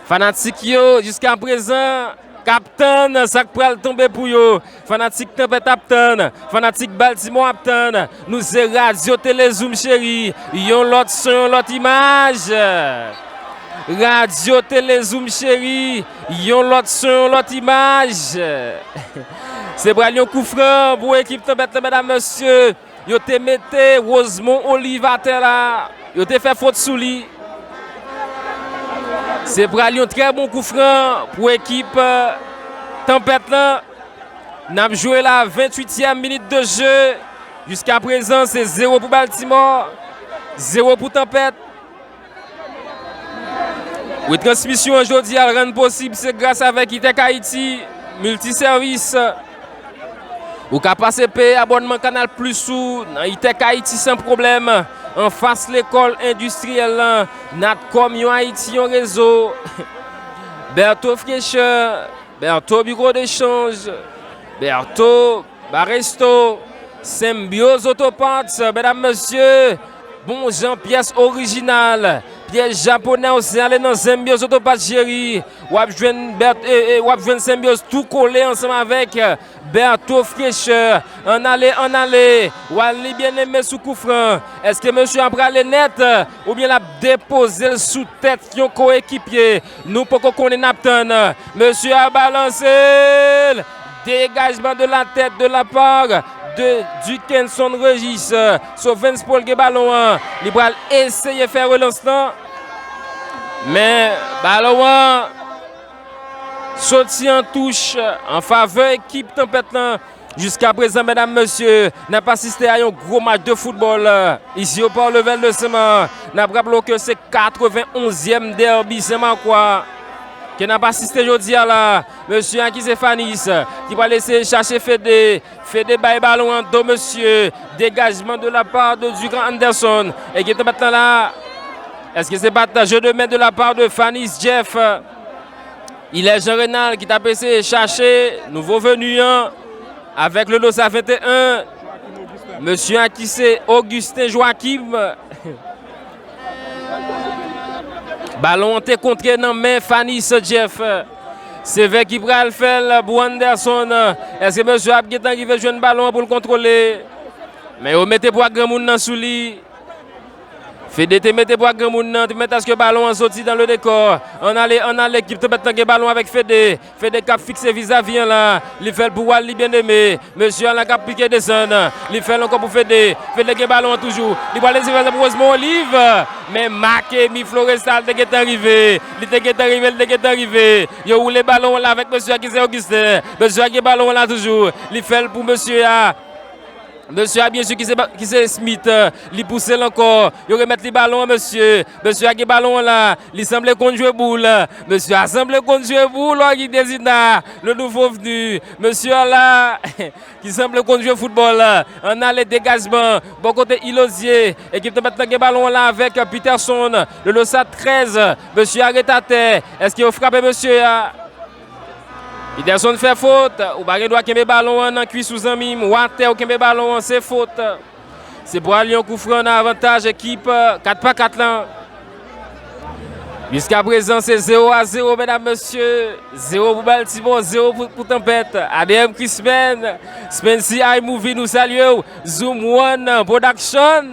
Fanatik yo, jiskaprezan, k ap tann sa k pral tonbe pou yo. Fanatik Tanpèt ap tann. Fanatik Baltimore ap tann. Nou se Radyo Telezoom Cheri. Yon lòt son, yon lòt imaj. Radyo Telezoom Cheri. Yon lòt son, yon lòt imaj. Se pral yon koufran pou ekip Tanpèt lan, medam, mesye. Yo te mete Rosemond Olive atè la. Yo te fè fot sou li. Se pral yon trè bon koufran pou ekip, euh, Tanpèt lan. N ap jwe la, venntuityèm minit de jeu. Jiskaprezan, se zewo pou Baltimore, zewo pou Tanpèt. Retransmisyon an jodi a rann posib se gras avèk Itech Haiti Multiservice. Ou ka pase peye abònman Canal Plus ou nan Itech Haiti san pwoblèm, anfas lekòl endistriyèl lan, Natcom, yon Ayiti, yon rezo. Bertho Fraîcheur, Bertho Bureau de Change, Bertho Baresto, Symbioz Autoparts, medam, mesye, bon jan pyès orijinal, pyès japonè, ou se ale nan Symbioz Autoparts, cheri, w ap jwenn Bert-, e, e, w ap jwenn Symbioz tou kole ansanm avèk Bertho Fraîcheur. Ann ale, ann ale. Walny Bien-Aimé sou koufran. Èske mesye a prale nèt, oubyen l ap depoze l sou tèt yon koekipye? Nou poko konnen, n ap tann. Mesye a balanse l. Dégagement de la tête de la part de Dukenson Régis. Sovens Paul gen balon an. Li pral eseye fè relans lan. Men balon an Soti an touch an favè ekip Tanpèt lan. Jiskaprezan, medam, mesye, n ap asiste a yon gwo match de foutbòl isi o Port Levèl de Senmak. N ap raple w ke se katrevenonzyèm dèbi senmakwa ke n ap asiste jodi a la. Mesye a ki se Fanis, ki pral eseye chache Fede. Fede bay balon an do, mesye. Dégagement de la part de Dugan Anderson. Ekip Tanpèt lan la. Èske se pa t jeu de main de la part de Fanis Jeff? Ilè Jean Renald ki t ap eseye chache nouvo veni an avèk le dosa venteyen. Mesye a ki se Augustin Joachim. Balon an te kontre nan men Fanis Jeff. Sevè ki pral fè l pou Anderson. Èske mesye ap gentan rive jwenn balon an pou l kontwole? Men yo mete pwa granmoun nan sou li. Fede te mete pwa granmoun nan, te mèt aske balon an soti dan le dekò. Ann ale, ann ale, ekip Tanpèt lan gen balon avèk Fede. Fede k ap fikse vizavi an la. Li fè l pou Wally Bien-Aimé. Mesye a la k ap pike desann. Li fè l ankò pou Fede. Fede gen balon an toujou. Li pral eseye fè sa pou Rosemond Olive. Men Marc Amy Florestal te gentan rive. Li te gentan rive, li te gentan rive. Yo woule balon an la avèk mesye a ki se Augustin. Mesye a gen balon an la toujou. Li fè l pou mesye a. Mesye a, byen si, ki se, ki se Smith, li pouse l ankò. Yo remèt li balon an, mesye. Mesye a gen balon an la. Li sanble konn jwe boul. Mesye a sanble konn jwe boul, Henrique Dezina, le nouveau venu. Mesye a la, ki sanble konn jwe foutbòl. Ann ale degajman. Bò kote Ilozye. Ekip Tanpèt lan gen balon an la avèk Peterson. Le dosa trèz. Mesye a ret atè. Èske yo frape mesye a? Peterson fè fot, ou pa gen dwa kenbe balon an nan kwis ou, zanmi m, ou atè, ou kenbe balon an, se fot. Se pral yon koufran nan avantaj ekip kat pa kat lan. Jiskaprezan, se zewo a zewo, medam, mesye. Zewo pou Baltimore, zewo pou, pou Tanpèt. A D M Chrisman, Spency iMovie, nou salye w. Zoom One Production.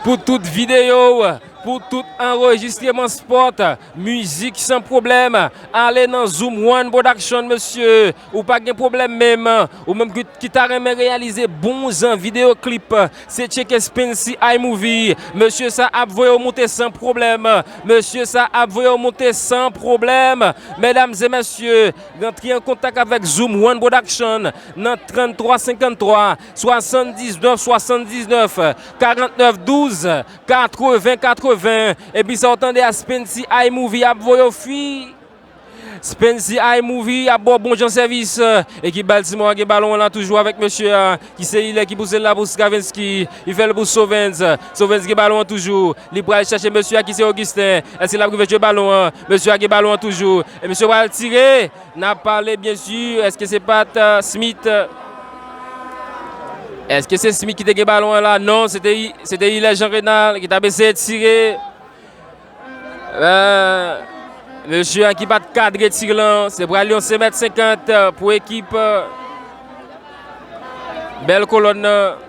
Pou tout videyo, pou tout anrejistreman spòt, mizik san pwoblèm, ale nan Zoom One Production, mesye. Ou pa gen pwoblèm menm. Ou menm ki, ki ta renmen reyalize bon jan videyo klip, se tcheke Spency iMovie. Mesye sa ap voye w moute san pwoblèm. Mesye sa ap voye w moute san pwoblèm. Medam e mesye, rantre an kontak avèk Zoom One Production nan tranntwa senkanntwa, swasanndiznèf swasanndiznèf, karantnèf douz, katreven katreven. Epi sa w tande a, Spency iMovie ap voye w fwi. Spency iMovie ap ba w bon jan sèvis. Ekip Baltimore a gen balon an la toujou avèk mesye a, ki se Ilè ki pouse l la pou Stravinsky. Li fè l pou Sovens. Sovens gen balon an toujou. Li pral chèche mesye a ki se Augustin. Èske l ap rive jwe balon an? Mesye a gen balon an toujou. E mesye pral tire. N ap pale, byen si, èske se pa t, euh, Smith? Èske se Smith ki te gen balon an la? Non, se te, se te Ilè Jean Renald ki t ap eseye tire. Euh, mesye a ki pa t kadre tir lan, se pral yon senk mèt senkant pou ekip, euh, Bèl Kolòn nan.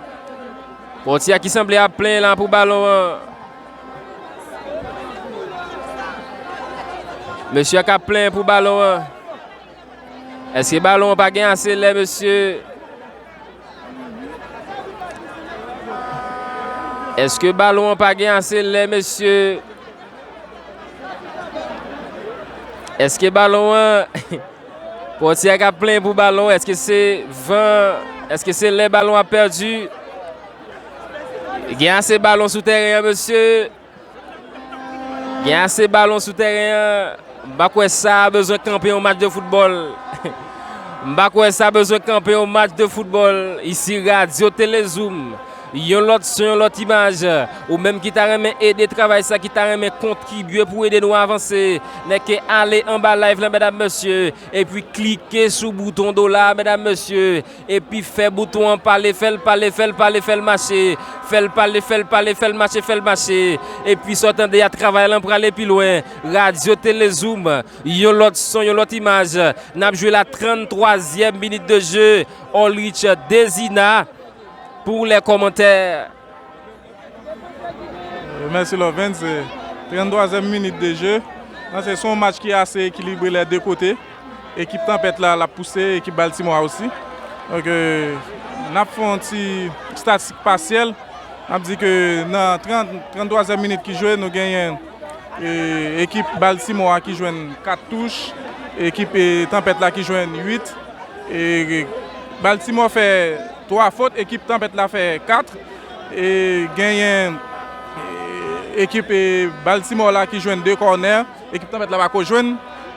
Pòtye a ki sanble ap plenyen la pou balon an. Mesye a k ap plenyen pou balon an. Èske balon an pa gen ase lè, mesye? Èske balon an pa gen ase lè, mesye? Èske balon an, pòtye a k ap plenyen pou balon, èske se van, èske se lè balon ap pèdi? Gen ase balon sou tèren an, mesye. Gen ase balon sou tèren an. M pa kwè sa bezwen kanpe yon match de foutbòl. M pa kwè sa bezwen kanpe yon match de foutbòl. Isi Radyo Telezoom. Yon lòt son, yon lòt imaj. Ou menm ki ta renmen ede travay sa, ki ta renmen kontribye pou ede nou avanse, nèke ale anba live lan, medam, mesye, epi klike sou bouton dola, medam, mesye. Epi fè bouton an pale, fè l pale, fè l pale, fè l mache. Fè l pale, fè l pale, fè l mache, fè l mache. Epi sa w tande a, travay lan prale pi lwen. Radyo Telezoom, yon lòt son, yon lòt imaj. N ap jwe la tranntwazyèm minit de jeu. Olrich Dezina pou lè kòmantè. Mèsi Lovens. Tranntwazyèm minit de jeu. Nan se, se yon match ki ase ekilibre lè de kote. Ekip Tanpèt la, l ap pouse, ekip Baltimore a osi. Donk, euh, n ap fè yon ti estatistik pasyèl. N ap di ke nan trant, tranntwazyèm minit ki jwe, nou genyen E, ekip Baltimore a ki jwenn kat touch, ekip, e, Tanpèt la ki jwenn uit. E, Baltimore fè twa fot, ekip Tanpèt la fè kat. E, genyen, e, ekip, e, Baltimore la ki jwenn de kònè, ekip Tanpèt la pako jwenn.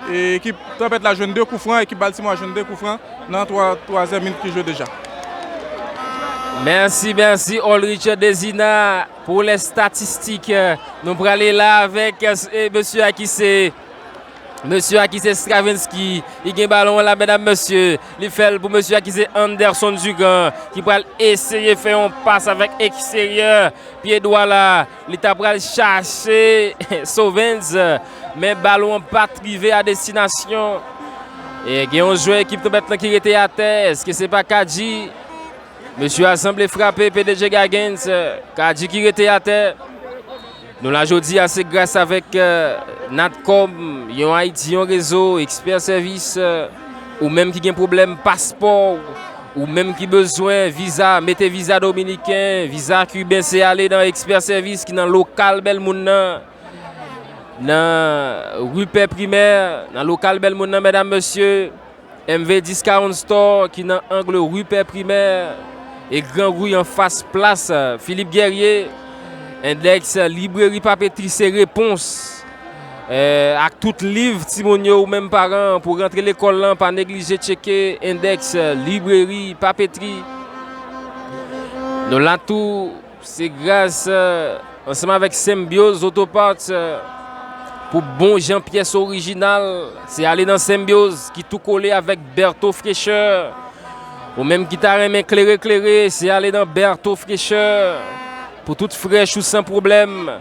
E, ekip Tanpèt la jwenn de koufran, ekip Baltimore a jwenn de koufran nan twa, twazyèm minit ki jwe deja. Mèsi, mèsi, Olrich Dezina. Pou lè statistik, nou prale la avèk, e, mesye a ki se, mesye a ki se Stravinsky. Li gen balon an la, medam, mesye. Li fè l pou mesye a ki se Anderson Dugan, ki pral eseye fè yon pas avèk eksteryè pye dwa la. Li ta pral chache Sovens, men balon an pa t rive a destinasyon. E gen yon jwè ekip Tanpèt lan ki rete atè. Èske se pa Kadji? Mesye a sanble frape P D G Gagens, Kadji ki rete atè. Nou la jodi a se gras avèk, eh, Natcom, yon Ayiti, yon rezo, Expert Service, eh, ou menm ki gen pwoblèm paspò, ou menm ki bezwen viza, mete viza dominiken, viza kiben, se ale nan Expert Service ki nan lokal Bèl Moun nan, nan ri Pè Primè, nan lokal Bèl Moun nan, medam, mesye. M V dis Kawoun Store ki nan ang ri Pè Primè e Gran Ri anfas plas Philippe Guerrier. Endèks Libreri Papetri se repons, eh, ak tout liv timoun yo, ou menm paran, pou rantre lekòl lan, pa neglije tcheke Endèks Libreri Papetri. Nou la tou Se gras, eh, ansanm avèk Symbioz Auto Parts, eh, pou bon jan pyès orijinal. Se ale nan Symbioz ki tou kole avèk Bertho Fraîcheur. Ou menm ki ta renmen klere klere, se ale nan Bertho Fraîcheur. Pou tout frèch ou san pwoblèm.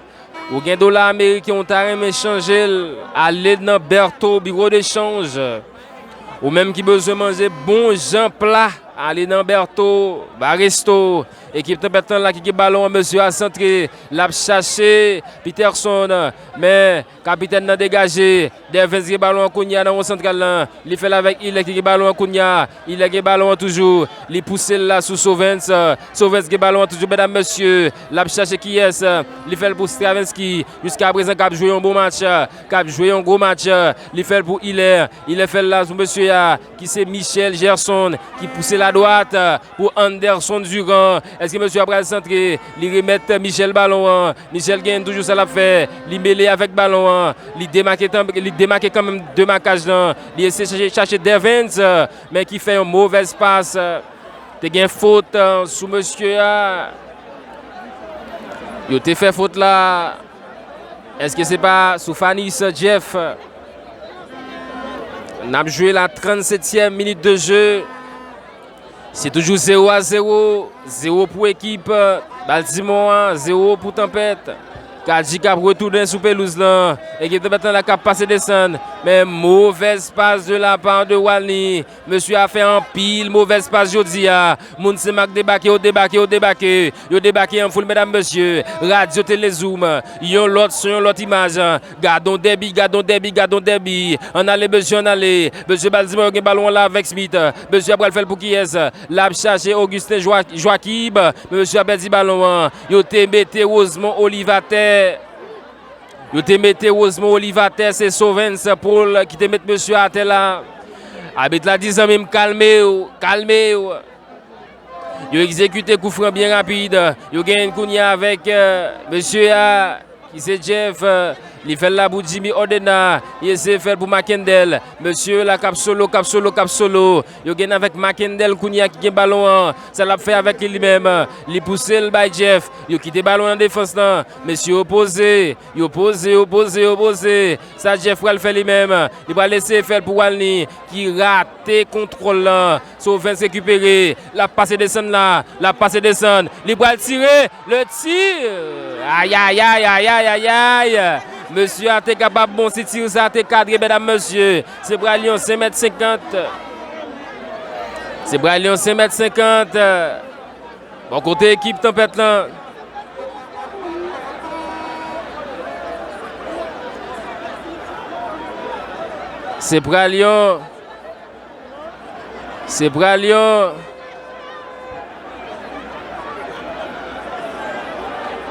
Ou gen dola ameriken ou ta renmen chanje l, ale nan Bertho Biwo de Chanj. Ou menm ki bezwen manje bon jan pla, ale nan Bertho Baresto. Ekip Tanpèt lan la ki gen balon an, mesye a santre, l ap chache Peterson, men kapitèn nan degaje. Dervens gen balon an kounye a nan won santral lan, li fè l avèk Ilè ki gen balon an kounye a. Ilè gen balon an toujou, li pouse l la sou Sovens. Sovens gen balon an toujou, medam, mesye, l ap chache kiyès, li fè l pou Stravinsky, jiska prezan k ap jwe yon bon match, k ap jwe yon gwo match, li fè l pou Ilè, Ilè fè l la sou mesye a, ki se Michel Gerson, ki pouse l adwat pou Anderson Durand. Èske mesye a pral santre? Li remèt Michel balon an. Michel gen toujou sa l ap fè. Li mele avèk balon an. Li demake, li demake kanmenm demakaj lan. Li eseye chache, chache Dervens, men ki fè yon movèz pas. Te gen fot, eh, sou mesye a. Yo te fè fot la. Èske se pa sou Fanis Jeff? N ap jwe la trannsetyèm minit de jeu. Se toujou zewo a zewo. Zewo pou ekip, eh, Baltimore a, zewo pou Tanpèt. Kadji k ap retounen sou pelouz lan. Ekip Tanpèt lan la k ap pase desann. Men movèz pas de la part de Walny. Mesye a fè anpil movèz pas jodi a. Moun Senmak debake, yo debake, yo debake. Yo debake an foul, medam, mesye. Radyo Telezoom, yon lòt son, yon lòt imaj. Gadon dèbi, gadon dèbi, gadon dèbi. Ann ale, mesye, ann ale. Mesye Baltimore yo gen balon an la avèk Smith. Mesye a pral fè l pou kiyès? L ap chache Augustin Joa-, Joachim. Men mesye a pèdi balon an. Yo te mete Rosemond Olive atè. Yo te mete Rosemond Olive atè, se Sovens Paul ki te met mesye atè la. Abit la di, zanmi m, kalme w, kalme w. Yo egzekite kou fran byen rapid. Yo genyen kounye a avèk, eh, mesye a, ki se Jeff, eh, li fè l la pou Jimmy Ordena. Li eseye fè l pou Makendel. Mesye la k ap solo, k ap solo, k ap solo. Yo genyen avèk Makendel kounye a ki gen balon an. Sa l ap fè avèk li, li menm? Li pouse l bay Jeff. Yo kite balon nan defans lan. Mesye yo poze. Yo poze, yo poze, yo poze. Sa Jeff pral fè li menm? Li pral eseye fè l pou Walny, ki rate kontwòl lan. Sovens rekipere. L ap pase desann la. L ap pase desann. Li pral tire. Le tir! Ayayay, ayayay, ayay! Mesye a te kapab bon si tir sa te kadre, medam, mesye. Se pral yon senk mèt senkant. Se pral yon senk mèt senkant. Bò kote ekip Tanpèt lan. Se pral yon Se pral yon.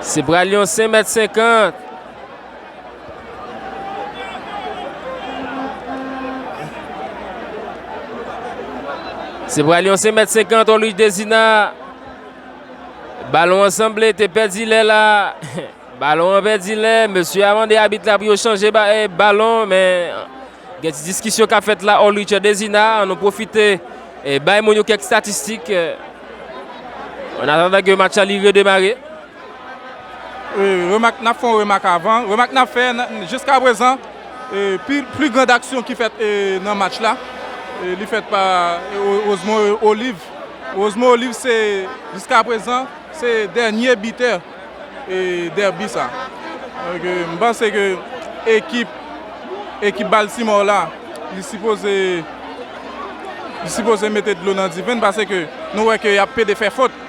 Se pral yon senk mèt senkant. Se pral yon senk mèt senkant, Olrich Dezina. Balon an sanble te pèdi lè la. Balon an pèdi lè. Mesye a mande abit la pou yo chanje ba, eh, balon, men gen ti diskisyon k ap fèt la. Olrich Dezina, an nou pwofite, eh, bay moun yo kèk statistik, eh, an atandan ke match la li redemare. E, remak, n ap fè yon remak avan. Remak n ap fè, n, jiska prezan, e, pi, pli grand aksyon ki fèt, e, nan match la, e, li fèt pa, e, O-, Osmo Olive. Osmo Olive, se, jiska prezan, se dènye bitè, e, dèbi sa. Donk, e, m panse ke ekip, ekip Baltimore la, li sipoze, li sipoze mete dlo nan diven, paske nou wè ke y ap pede fè fot.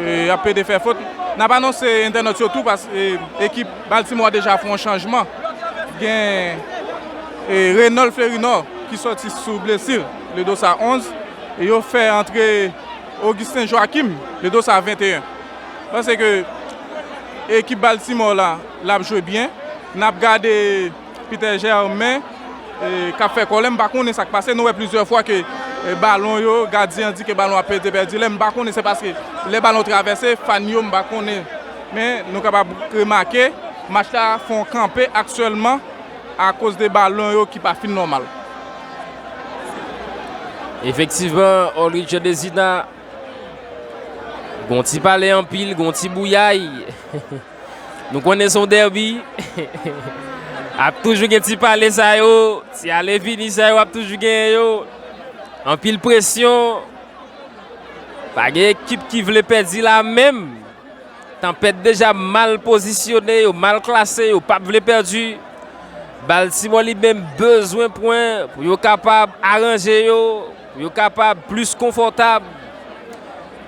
E, y ap pede fè fot. N ap anonse entènòt yo tou, paske ekip Baltimore deja fè yon chanjman. Gen, e, Renol Flerinor ki sòti sou blesi, le dos a onz. E yo fè antre Augustin Joachim, le dos a venteyen. Paske ekip Baltimore la, l ap jwe byen. N ap gade Peter Germain, e, k ap fè kòlè, m pa konnen sa k pase. Nou wè plizyè fwa ke, e, balon yo, gadyen an di ke balon ap pèdi, pèdi lè. M pa konnen se paske lè balon travèse, fan yo, m pa konnen. Men nou kapab remake, match la fè yon kanpe aktyèlman akoz de balon yo ki pa fin nòmal. Efektivman, Olrich Dezina, gon ti pale anpil, gon ti bouyay. Nou konnen se yon dèbi. Ap toujou gen ti pale sa yo, ti ale vini sa yo, ap toujou genyen yo. Anpil presyon. Pa gen ekip ki vle pèdi la menm. Tanpèt deja mal pozisyone, yo mal klase, yo p ap vle pèdi. Baltimore li menm bezwen pwen pou yo kapab aranje yo, pou yo kapab plis konfòtab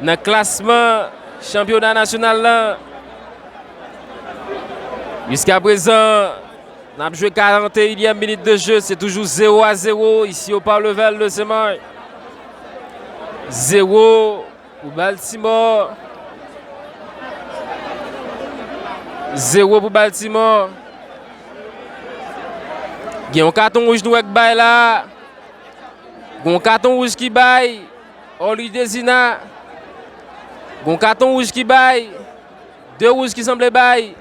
nan klasman chanpyona nasyonal la. Jiska prezan, n ap jwe karanteyinyèm minit de je, se toujou zewo a zewo isi o Pawlevèl de Senmay. Zewo pou Baltimore. Zewo pou Baltimore. Gen yon katon wouj nou wè k bay la. Gon katon wouj ki bay. Olrich Dezina. Gon katon wouj ki bay. De wouj ki sanble bay.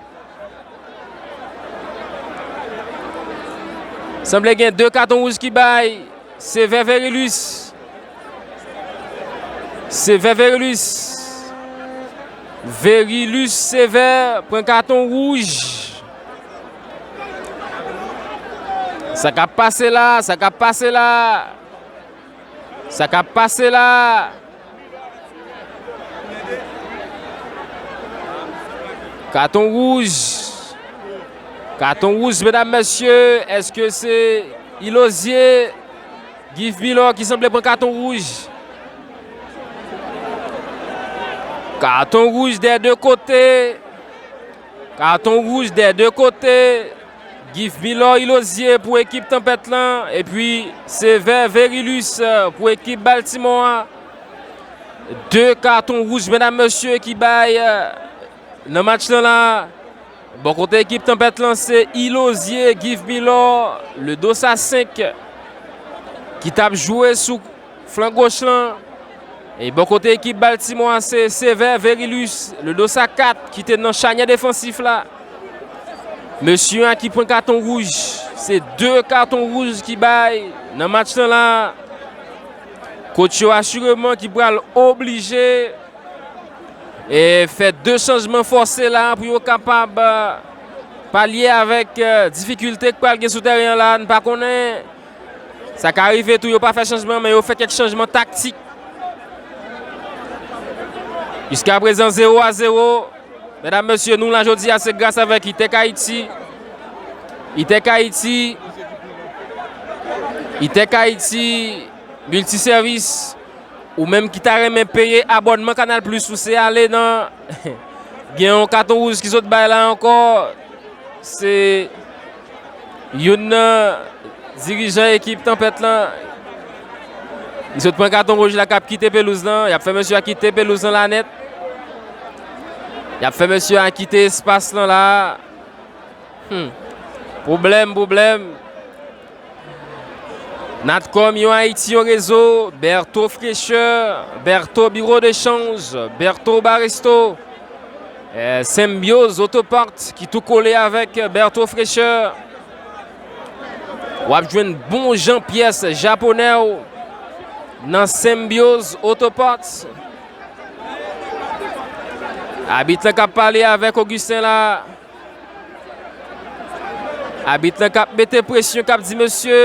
Sanble gen de katon wouj ki bay. Sevè Verilus. Sevè Verilus. Verilus Sevè pran katon wouj. Sa k ap pase la, sa k ap pase la. Sa k ap pase la. Katon wouj. Katon wouj, medam, mesye. Èske se Ilozye Guy Milor ki sanble pran katon wouj? Katon wouj dè de kote. Katon wouj dè de kote. Guy Milor Ilozye pou ekip Tanpèt lan. Epi Sevè Verilus, euh, pou ekip Baltimore a. De katon wouj, medam, mesye, ki bay, euh, nan match lan la. Bò kote ekip Tanpèt lan, se Ilozye Guy Milor, le dos a senk, ki t ap jwe sou flan goch lan. E bò kote ekip Baltimore a, se Sevè Verilus, le dos a kat, ki te nan chanyè defansif la. Mesye a ki pran katon wouj, se de katon wouj ki bay nan match lan la. Kotch yo asireman ki pral oblije e fè de chanjman fòse la pou yo kapab, euh, palye avèk, euh, difikilte k pral gen sou teren an la. N pa konnen, sa ka rive tou yo pa fè chanjman, men yo fè kèk chanjman taktik. Jiska prezan, zewo a zewo. Medam, mesye, nou la jodi a, se gras avèk Itech Haiti. Itech Haiti. Itech Haiti, miltisèvis. Ou menm ki ta renmen peye abònman Canal Plus ou, se ale nan gen yon katon wouj ki sot bay la ankò. Se youn nan dirijan ekip Tanpèt lan. Li sot pran katon wouj la k ap kite pelouz lan. Y ap fè mesye a kite pelouz lan la nèt. Y ap fè mesye a kite espas lan la. Hmm. Pwoblèm, pwoblèm. Natcom, yon Ayiti, yon rezo, Bertho Fraîcheur, Bertho Bureau de Change, Bertho Baresto, eh, Symbiose Autopart ki tou kole avèk Bertho Fraîcheur. W ap jwenn bon jan pyès japonè w nan Symbiose Autopart. Abit lan k ap pale avèk Augustin la. Abit lan k ap mete presyon, k ap di mesye.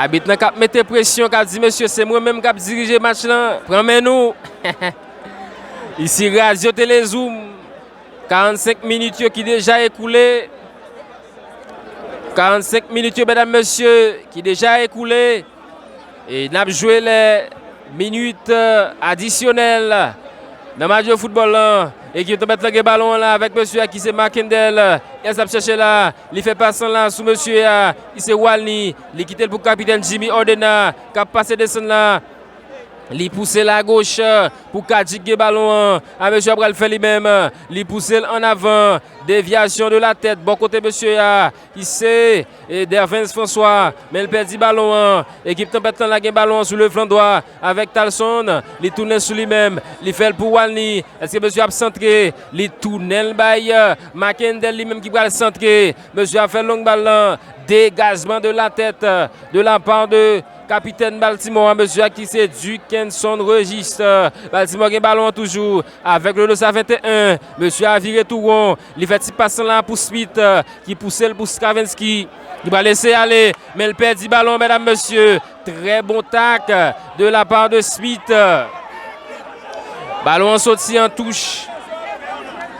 Abit lan k ap mete presyon, k ap di mesye, se mwen menm k ap dirije match lan. Pran men nou. Isi Radio Télézoom. Karannsenk minit yo ki deja ekoule. Karannsenk minit yo, medam, mesye, ki deja ekoule. E n ap jwe lè minit, eh, adisyonèl nan match de foutbòl lan. Ekip Tanpèt lan gen balon an la avèk mesye a ki se Marckendel. Yès ap chèche la. Li fè pas lan la sou mesye a ki se Walny. Li kite l pou kapitèn Jimmy Ordena k ap pase desann la. Li pouse l agoch, eh, pou Kadjik gen balon an. A mesye a pral fè li menm. Li pouse l ann avan. Devyasyon de la tèt bò kote mesye a ki se, eh, Dervens François. Men l pèdi balon an. Ekip Tanpèt lan la gen balon an sou le flan dwa avèk Talson. Li tounen sou li menm. Li fè l pou Walny. Èske mesye ap santre? Li tounen l bay, eh, Marckendel li menm ki pral santre. Mesye ap fè long bal lan. Dégagement de la tête, eh, de la part de kapitèn Baltimore, mesye a ki se Duckenson Regis. Baltimore gen balon an toujou avèk le Losa venteyen. Mesye a vire tou won. Li fè ti pas lan la pou Smith, ki pouse l pou Stravinsky. Li pral eseye ale, men l pèdi balon, medam, mesye. Trè bon tak de la part de Smith. Balon an soti an touch.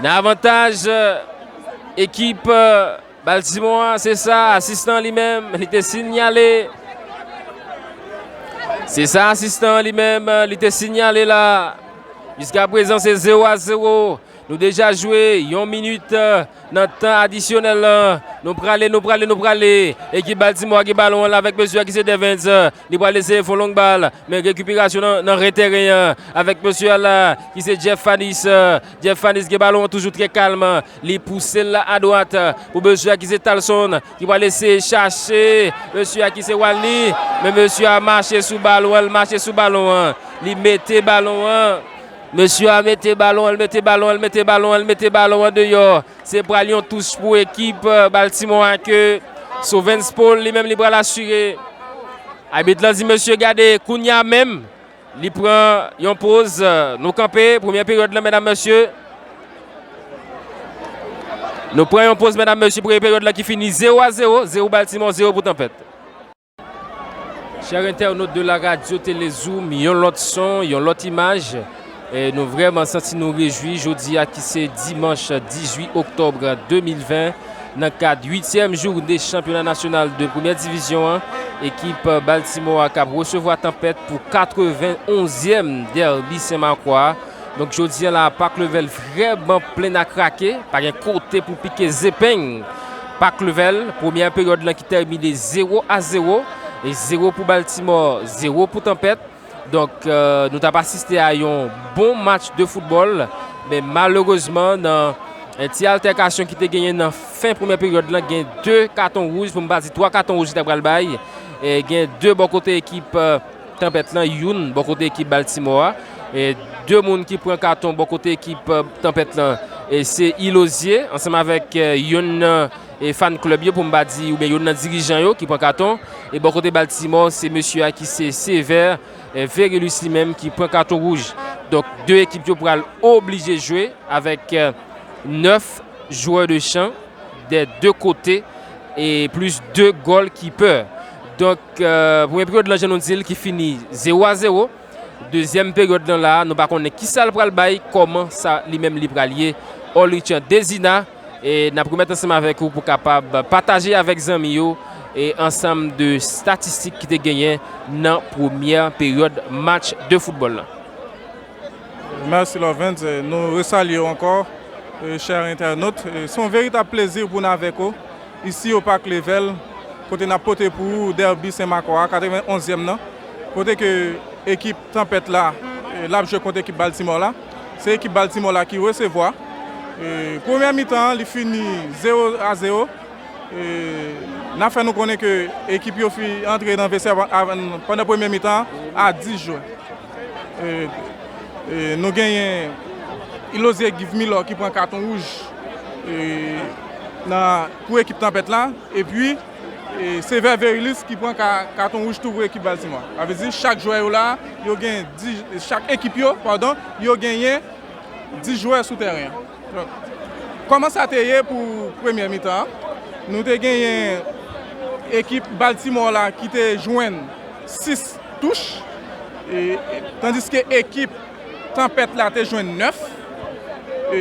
Nan avantaj, eh, ekip, eh, Baltimore, se sa, asistan li menm, li te sinyale. Se sa, asistan li menm, li te sinyale la. Jiska prezan, se zewo a zewo. Nou deja jwe yon minit, eh, nan tan adisyonèl lan. Nou prale, nou prale, nou prale. Ekip Baltimore gen balon an la avèk mesye a ki se Devens. Li pral eseye fè yon long bal, men rekiperasyon nan, nan ren teren an avèk mesye a la ki se Jeff Fanis. Jeff Fanis gen balon an toujou trè kalm. Li pouse l la adwat pou mesye a ki se Talson ki pral eseye chache mesye a ki se Walny. Men mesye a mache sou balon an, l mache sou balon an. Li mete balon an. Mesye a mete balon an, l mete balon an, l mete balon an, l mete balon an deyò. Se pral yon touch pou ekip, eh, Baltimore a ke Sovens Paul li menm li pral asire. Abit lan di mesye gade, kounye a menm, li pran yon poz, eh, nou kanpe, premyè peryòd lan, medam, mesye. Nou pran yon poz, medam, mesye, premyè peryòd lan ki fini zewo a zewo, zewo Baltimore, zewo pou Tanpèt. Chè entènot de la radyo Tele Zoom, yon lòt son, yon lòt imaj. E nou vrèman santi nou rejwi jodi a ki se dimanch dizuit oktòb de mil ven, nan kad uityèm joune chanpyona nasyonal de premyè divizyon an, ekip Baltimore a k ap resevwa Tanpèt pou katrevenonzyèm dèbi Senmakwa a. Donk, jodi a la, Pak Levèl vrèman plen a krake. Pa gen kote pou pike zepeng. Pak Levèl, premyè peryòd lan ki tèmine zewo a zewo. E zewo pou Baltimore, zewo pou Tanpèt. Donk, euh, nou t ap asiste a yon bon match de foutbòl. Men malerezman, nan, eh, ti altèkasyon ki te genyen nan fen premyè peryòd lan, gen de katon wouj, pou m pa di twa katon wouj ki ta pral bay. E gen de bò kote ekip, euh, Tanpèt lan, youn bò kote ekip Baltimore a. E de moun ki pran katon bò kote ekip, eh, Tanpèt lan, e se Ilozye, ansanm avèk, eh, youn nan, e fan klèb yo, pou m pa di, oubyen youn nan dirijan yo ki pran katon. E bò kote Baltimore, se mesye a ki se Sévère, eh, Vérilus li menm ki pran katon wouj. Donk, de ekip yo pral oblije jwe avèk, eh, nèf jwè de chan dè de kote e plis de gòlkipè. Donk, euh, premye peryòd lan, jan nou di l, ki fini zewo a zewo. Dezyèm peryòd lan la, nou pa konnen kisa l pral bay, kòman sa li menm li pral ye. Olrityan Dezina, e n ap remèt ansanm avèk ou pou kapab pataje avèk zanmi yo e ansanm de statistik ki te genyen nan premyè peryòd match de foutbòl lan. Mèsi, Lovens. Nou resalye w ankò, eh, chè entènot. Eh, se yon veritab plezi pou n avèk ou isi o Pak Levèl, kote n ap pote pou ou dèbi Senmakwa a, katrevenonzyèm nan, kote ke ekip Tanpèt la, eh, l ap jwe kont ekip Baltimore la. Se ekip Baltimore la ki resevwa. Eh, premyè mitan an, li fini zewo a zewo. E, n ap fè nou konnen ke ekip yo fin antre nan vestè avan, avan, pandan premye mitan an a dis jwè. E, e, nou genyen Ilozier Guiv Milor ki pran katon wouj, e, nan, pou ekip Tanpèt la. Epi, e, Sévère Verilis ki pran ka, katon wouj tou pou ekip Baltimore. Sa vle di chak jwè yo la, yo gen dis, chak ekip yo, padon, yo genyen dis jwè sou tèren an. Donk, kòman sa te ye pou premyè mitan an? Nou te genyen ekip Baltimore la ki te jwenn sis touch, e, e, tandiske ekip Tanpèt la te jwenn nèf. E,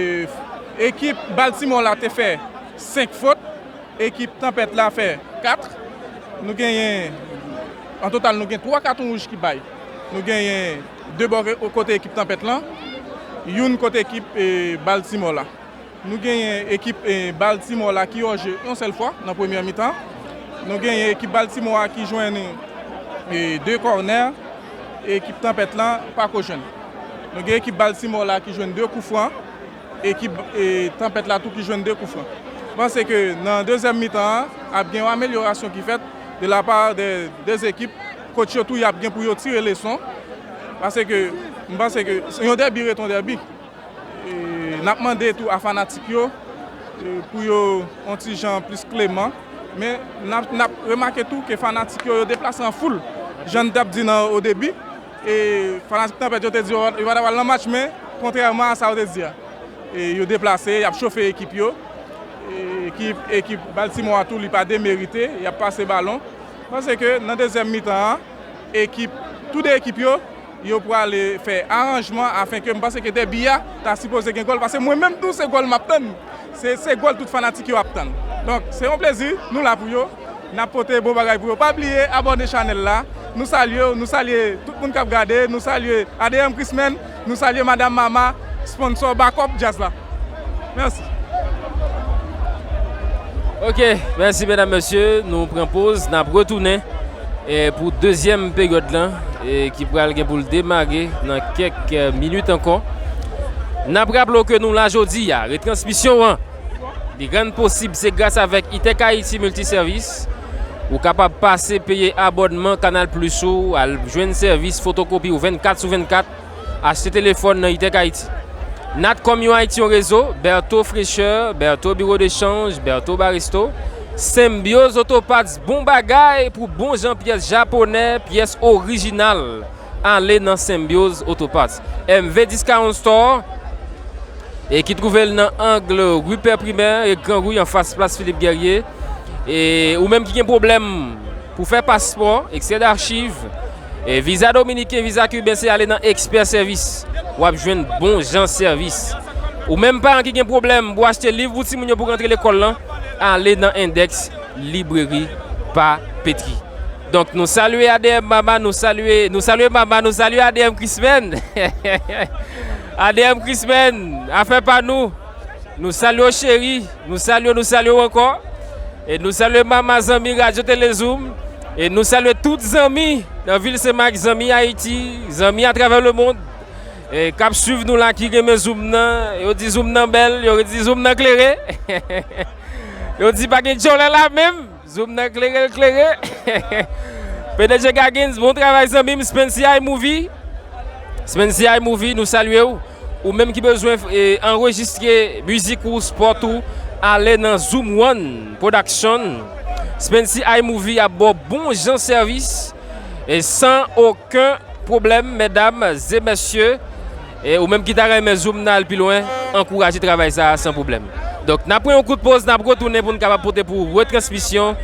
ekip Baltimore la te fè senk fot. Ekip Tanpèt la fè kat. Nou genyen, an total, nou gen twa katon wouj ki bay. Nou genyen de bò ke-, kote ekip Tanpèt lan, youn kote ekip, e, Baltimore la. Nou genyen ekip, e, Baltimore la ki oje yon sèl fwa nan premyè mitan. Nou genyen ekip Baltimore a ki jwenn, e, de kònè, ekip Tanpèt lan pa ko jwenn. Nou gen ekip Baltimore la ki jwenn de koufran, ekip, e, Tanpèt la tou ki jwenn de koufran. M panse ke nan dezyèm mitan an, ap gen yon amelyorasyon ki fèt de la pa de de ekip. Coach yo tou, y ap gen pou yo tire leson. Paske m panse ke yon dèbi ret yon dèbi. E, n ap mande tou a fanatik yo, e, pou yo yon ti jan plis kleman. Men n ap, n ap remake tou ke fanatik yo, yo deplase an foul. Jan n t ap di nan o debi, e fanatik Tanpèt yo te di yo, yo pa t ap al nan match, men kontrèman a sa yo te di a, e yo deplase, y ap chofe ekip yo. E ekip, ekip Baltimore a tou, li pa demerite, y ap pase balon. M panse ke nan dezyèm mitan an, ekip, tou de ekip yo, yo prale fè aranjman afen ke m panse ke dèbi a ta sipoze gen gòl, paske mwen menm tou se gòl m ap tann. Se, se gòl tout fanatik yo ap tann. Donk, se yon plezi, nou la pou yo. N ap pote bon bagay pou yo. Pa bliye abòne chanèl la. Nou salye w, nou salye tout moun k ap gade, nou salye A D M Chrisman, nou salye Madam Mama, sponsor backup djaz la. Mèsi. Ok, mèsi medam, mesye. Nou pran poz, n ap retounen, e, pou dezyèm peryòd lan, e, ki pral gen pou l demare nan kèk, e, minit ankò. N ap raple w ke nou la jodi a, retransmisyon an, li rann posib se gras avèk Itech Haiti Multiservice. Ou kapab pase peye abònman Canal Plus ou, al jwenn sèvis fotokopi ou vennkat sou vennkat, achte telefòn nan Itech Haiti. Natcom yon Ayiti yon rezo, Bertho Fraîcheur, Bertho Bureau de Change, Bertho Baresto, Symbiose Autoparts, bon bagay pou bon jan pyès japonè, pyès orijinal. Ale nan Symbiose Autoparts. M V Discount Store, e ki twouve l nan ang Rue Père Primeur e Gran Ri anfas Plas Philippe Guerrier. E ou menm ki gen pwoblèm pou fè paspò, extrait d'archives, e viza dominiken, viza kiben, se ale nan Expert Service. W ap jwenn bon jan sèvis. Ou menm paran ki gen pwoblèm pou achte liv pou timoun yo pou rantre lekòl lan, ale nan Index Librairie Papeterie. Donk, nou salye A D M Mama, nou salye, nou salye Mama, nou salye A D M Chrisman. A D M Chrisman, afè pa nou. Nou salye w, cheri. Nou salye w, nou salye w ankò. E nou salye Mama, zanmi Radyo Telezoom. E nou salye tout zanmi nan vil Senmak, zanmi Ayiti, zanmi atravè lemonn, e k ap swiv nou la, ki renmen Zoom nan. Yo di Zoom nan bèl, yo di Zoom nan klere. Yo di pa gen djòlè la menm. Zoom nan klere, l klere. P D G Gaggins, bon travay zanmi m. Spency iMovie. Spency iMovie, nou salye w. Ou menm ki bezwen, e, anrejistre mizik ou, spòt ou, ale nan Zoom One Production. Spency iMovie ap ba w bon jan sèvis, e san okenn pwoblèm, medam e mesye. E ou menm ki ta renmen Zoom nan al pi lwen, ankouraje travay sa a san pwoblèm. Donk, n ap pran yon kout poz, n ap retounen pou n kapab pote pou ou retransmisyon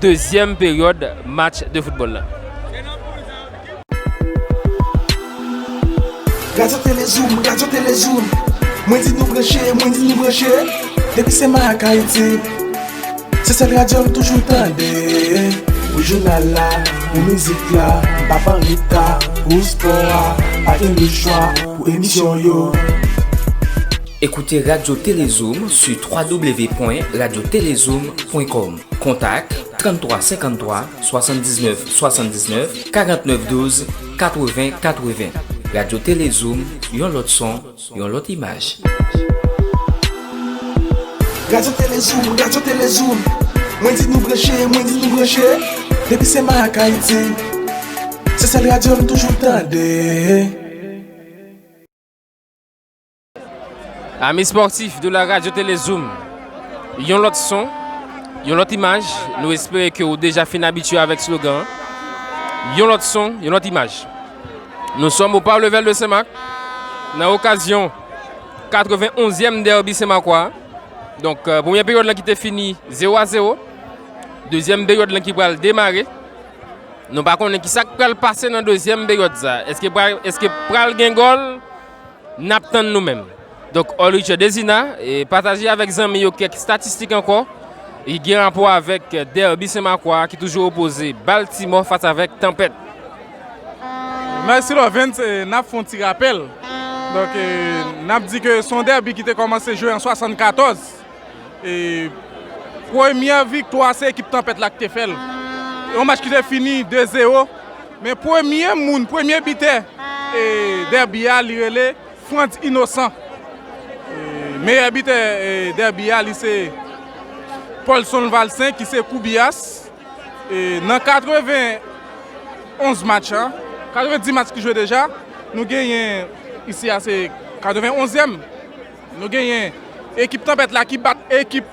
dezyèm peryòd match de foutbòl la. Radyo Telezoom, Radyo Telezoom. Mwen di nou branche, mwen di nou branche. Depi Senmak Ayiti. Se sèl radyo m toujou tande. Pou jounal la, pou mizik la, m pa pa reta. Pou spò a, pa gen lechwa. Pou emisyon yo. Écoutez Radio Télézoom sur trois W point radio télézoom point com. Contact trente-trois cinquante-trois soixante-dix-neuf soixante-dix-neuf, quarante-neuf douze, quatre-vingts quatre-vingts. Radio Télézoom, yon lòt son, yon lòt imaj. Radyo Telezoom, Radyo Telezoom. Mwen di nou branche, mwen di nou branche. Depi se Mak Ayiti, se sèl radyo m toujou tande. Amis sportifs de la radio Télézoom, yon lòt son, yon lòt imaj. Nou espere ke ou deja fin abitye avèk slogan an. Yon lòt son, yon lòt imaj. Nous sommes au Parc Level de Saint-Marc, nan okazyon katrevenn onzyèm dèbi Senmakwa. Donk, euh, premyè peryòd lan ki te fini zewo a zewo. Dezyèm peryòd lan ki pral demare. Nou pa konnen ki sa k pral pase nan dezyèm peryòd sa. Èske pral, èske pral gen gòl? N ap tann nou menm. Donk, Ulrich Dezina, e pataje avèk zanmi yo kèk estatistik ankò ki gen rapò avèk dèbi Senmakwa ki toujou opoze Baltimore fas avèk Tanpèt. Mèsi Lovens, e n ap fè yon ti rapèl. Donk, e, n ap di ke se yon dèbi ki te kòmanse jwe an swasannkatòz. E, premyè viktwa se ekip Tanpèt la ki te fè l. Yon match ki te fini de zewo. Men premye moun, premye bitè e dèbi a, li rele Frantz Innocent. E, meyè bitè e dèbi a, li se Paulson Valcin ki se Koubiyas. E, nan katrevenn onz match an, katrevenndis match ki jwe deja, nou genyen isi a se katrevenn onzyèm. Nou genyen ekip Tanpèt la ki bat ekip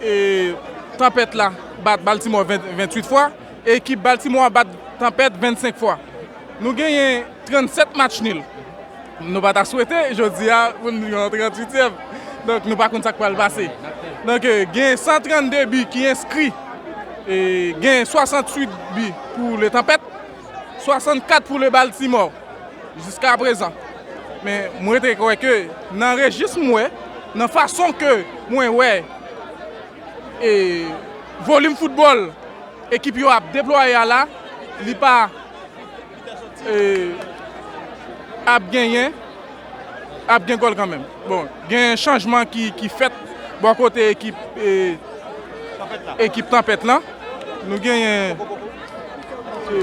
e, Tanpèt la bat Baltimore venntuit fwa. Ekip Baltimore a bat Tanpèt vennsenk fwa. Nou genyen trannsèt match nil. Nou pa ta swete jodi a pou n yon tranntuityèm. Donk, nou pa konn sa k pral pase. Donk, e, gen san trannde bi ki enskri. E, gen swasantuit bi pou le Tanpèt, swasannkat pou le Baltimore. Jiska prezan. Men mwen rete kwè ke nan rejis m wè, nan fason ke mwen wè e volim foutbòl ekip yo ap deplwaye a la, li pa e, ap genyen, ap gen gòl kanmenm. Bon, gen chanjman ki, ki fèt bò kote ekip e, ekip Tanpèt lan. Nou genyen e,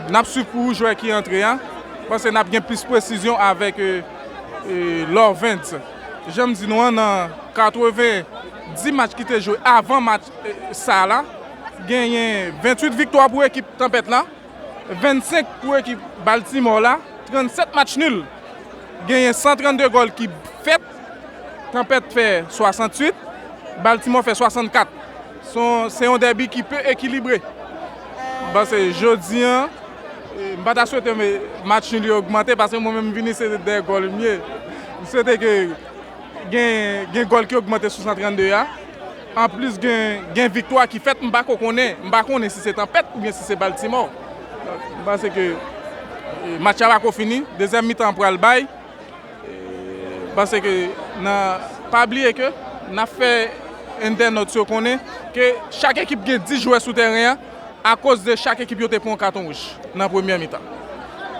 n ap swiv pou jwè ki antre a. M panse n ap gen plis presizyon avèk e, e, Lovens. Jan m di nou an, nan katrevenndis match ki te jwe avan match e, sa la, genyen venntuit viktwa pou ekip Tanpèt la, vennsenk pou ekip Baltimore la, trannsèt match nil. Genyen san trannde gòl ki fèt. Tanpèt fè swasantuit, Baltimore fè swasannkat. Se yon, se yon dèbi ki pe ekilibre. M panse jodi an, e, m pa ta swete match nil yo ogmante, paske mwen menm m vini se dèyè gòl m ye. M swete ke gen, gen gòl ki ogmante sou san trannde a. Anplis, gen, gen viktwa ki fèt, m pako konnen, m pa konnen si se Tanpèt oubyen si se Baltimore. Donk, m panse ke e, match la pako fini, dezyèm mitan an pral bay. E, m panse ke nan, pa bliye ke n ap fè entènot yo konnen ke chak ekip gen dis jwè sou tèren an akoz de chak ekip yo te pran yon katon wouj nan premyè mitan.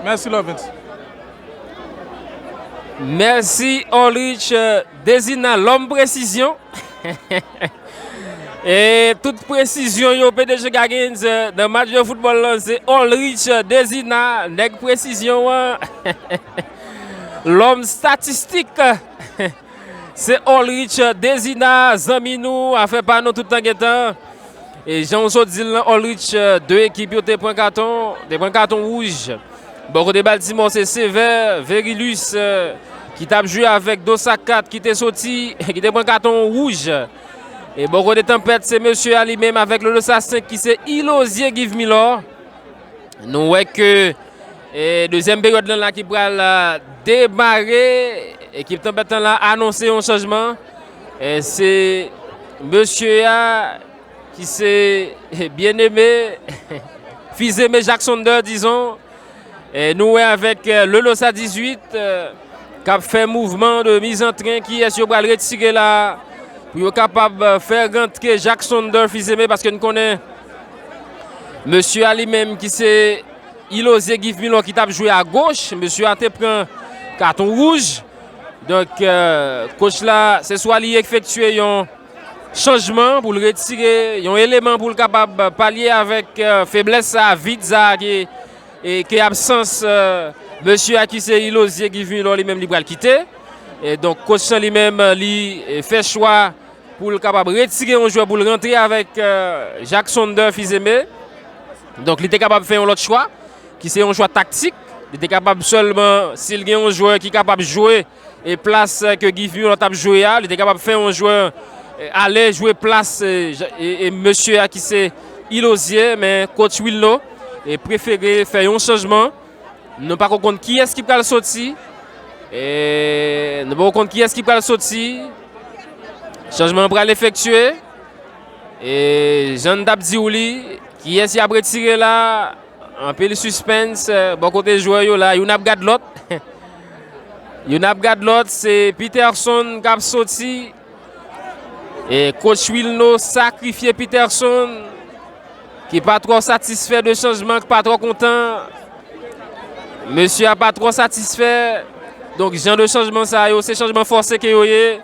Mèsi Lovens. Mèsi Ulrich Dezina, lòm presizyon. E tout presizyon yo P D G Goggins nan match de foutbòl lan se Ulrich Dezina, nèg presizyon an. Lòm statistik. Se Ulrich Dezina, zanmi nou, afè pa nou tout tan gen tan. E jan w sot di l lan, Ulrich, de ekip yo te pran katon, te pran katon wouj. Bò kote Baltimore, se Sévère Vérilus ki t ap jwe avèk Dosakat ki te soti, ki te pran katon wouj. E bò kote Tanpèt, se mesye a li menm avèk Lolo Sasenk ki se Ilozye Give Milor. Nou wè ke e dezyèm peryòd lan la ki pral demare, ekip Tanpèt lan la anonse yon chanjman. E se mesye a ki se Bien-Aimé, Fils-Aimé Jacques Sonder, dizon. E nou wè avèk Lelo sa dizuit k ap fè mouvman de mizantren, kiyès yo pral retire la pou yo kapab fè rantre Jacques Sonder, Fils-Aimé, paske n konnen mesye a li menm ki se Ilozye Give Milor ki t ap jwe agoch, mesye a te pran katon wouj. Donk, kòch la, se swa li efektye yon chanjman pou l retire yon eleman pou l kapab palye avèk feblès sa a, vid sa a ki, e, ke absans mesye a ki se Ilozye Give Milor li menm li pral kite. E donk, kòch lan li menm li fè chwa pou l kapab retire yon jwè pou l rantre avèk, euh, Jacques Sonder Fils-Aimé. Donk, li te kapab fè yon lòt chwa, ki se yon chwa taktik. Li te kapab sèlman, si l gen yon jwè ki kapab jwe e plas, eh, ke Guy Fumillon t ap jwe a, li te kapab fè yon jwè, eh, ale jwe plas, eh, e, e mesye a ki se Ilozye, men coach Wilno, eh, prefere fè yon chanjman. Nou pako konn kiyès ki pral soti. E nou pako konn kiyès ki pral soti. Chanjman an pral efektye. E jan n t ap di w li, kiyès y ap retire la? Anpil sispens, eh, bò kote jwè yo la. Youn ap gad lòt. Youn ap gad lòt, se Peterson k ap soti. E coach Wilno sakrifye Peterson, ki pa twò satisfè de chanjman, ki pa twò kontan. Mesye a pa twò satisfè. Donk, jan de chanjman sa yo, se chanjman fòse ke yo ye.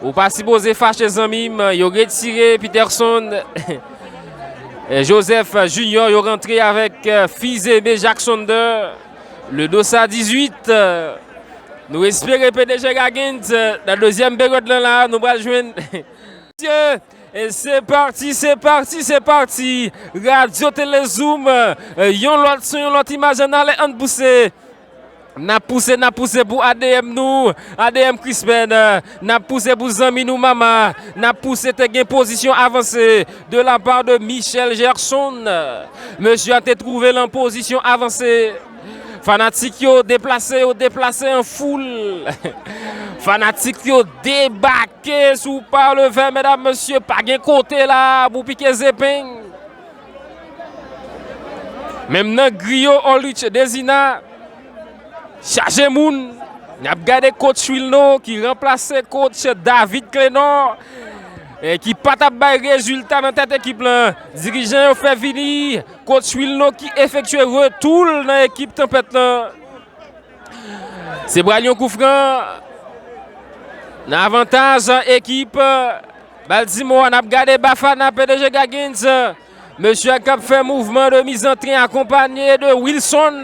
Ou pa sipoze fache, zanmi m. Yo retire Peterson. Eh, Joseph Junior, yo rantre avèk, eh, Fils-Aimé Jacques Sonder. Le Dosa dizuit. Eh, nou espere P D G Gagins, eh, nan dezyèm peryòd lan la, nou pral jwenn. Mesye, e se pati, se pati, se pati. Radyo Tele Zoom, eh, yon lòt son, yon lòt imaj, ann ale, ann pouse. N ap pouse, n ap pouse pou A D M nou, A D M Crispen, n ap pouse pou zanmi nou Mama, n ap pouse te gen pozisyon avanse de la part de Michel Gerson. Mesye a te twouve l an pozisyon avanse. Fanatik yo deplase, yo deplase an foul. Fanatik yo debake sou Parlevè, medam, mesye, pa gen kote la pou pike zepeng. Menm nan griyo Ulrich Dezina, chaje moun. N ap gade coach Wilno ki ranplase coach David Clenor, e ki pa t ap bay rezilta nan tèt ekip lan. Dirijan yo fè vini coach Wilno ki efektye retou l nan ekip Tanpèt lan. Se pral yon koufran nan avantaj ekip Baltimore. N ap gade Bafana, P D G Gagins. Mesye a k ap fè mouvman de mizantren akonpanye de Wilson.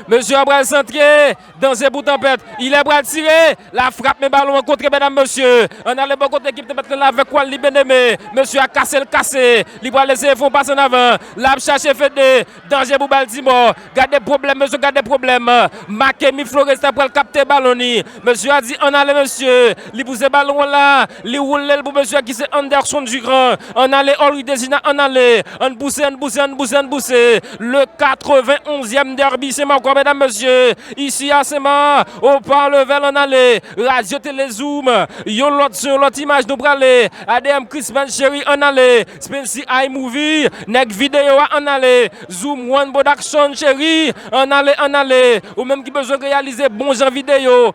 Mesye a pral santre. Danje pou Tanpèt. Ilè pral tire. La frap, men balon an kontre, medam, mesye. Ann ale bò kote ekip Tanpèt lan avèk Wally Bien-Aimé. Mesye a kase l kase. Li pral eseye fè yon pas ann avan. L ap chache Fede. Danje pou Baltimore. Gade pwoblèm, mesye, gade pwoblèm. Makemy Florestan pral kapte balon ni. Mesye a di, ann ale, mesye. Li pouse balon an la. Li woule l pou mesye a ki se Anderson Durand. Ann ale, Henri Dezina, ann ale. Ann pouse, ann pouse, ann pouse, ann pouse. Le katrevenn onzyèm derby Senmak ankò, medam, mesye. Isi a Senmak, o Parlevè, ann ale. Radyo Tele Zoom. Yon lòt son, yon lòt imaj, nou prale. A D M Crispen Chery, ann ale. Spency iMovie, nèg videyo a, ann ale. Zoom One Production, cheri, ann ale, ann ale. Ou menm ki bezwen reyalize bon jan videyo,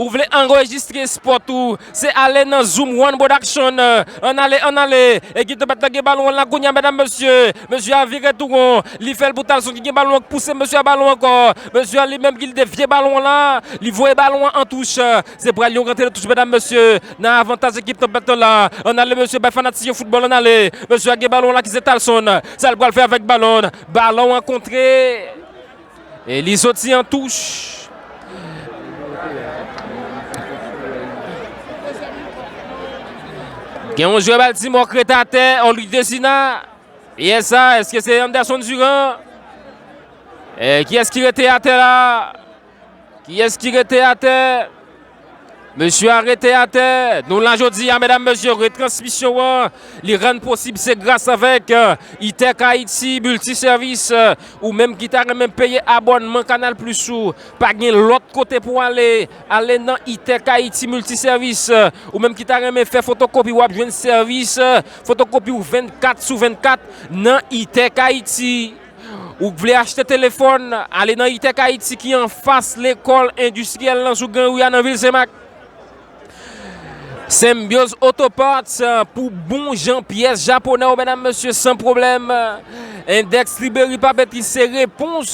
ou vle anrejistre spòt ou, se ale nan Zoom One Production. Ann ale, ann ale. Ekip Tanpèt lan gen balon an la kounye a, medam, mesye. Mesye a vire tou won. Li fè l pou Talson ki gen balon an, k pouse mesye a balon ankò. Mesye a li menm ki l devye balon an la. Li voye balon an an touch. Se pral yon rantre de touch, medam, mesye. Nan avantaj ekip Tanpèt lan la. Ann ale, mesye, bay fanatik yo foutbòl, ann ale. Mesye a gen balon la ki se Talson. Sa l pral fè avèk balon? Balon an kontre. E li soti an touch. Gen yon jwè Baltimore k rete atè, Henri Dezina. Yè sa, èske se Anderson Durand? E kiyès ki rete atè la? Kiyès ki rete atè? Mesye a rete atè. Nou la jodi a, medam, mesye, retransmisyon an, li rann posib, se gras avèk, euh, Itech Haiti Multiservice, euh, ou menm ki ta renmen peye abònman Canal Plus ou, pa gen lòt kote pou ale, ale nan Itech Haiti Multiservice, euh, ou menm ki ta renmen fè fotokopi, w ap jwenn sèvis, euh, fotokopi w vennkat sou vennkat nan Itech Haiti. Ou k vle achte telefòn, ale nan Itech Haiti ki anfas lekòl endistriyèl nan sou Granri a nan vil Senmak. Symbiose Auto Parts, euh, pou bon jan pyès japonè, medam, mesye, san pwoblèm. Index Librairie Papeterie se repons.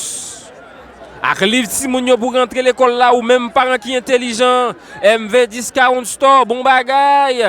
Ak liv timoun yo pou rantre lekòl la, ou menm paran ki entèlijan, M V dis Kawoun Store, bon bagay,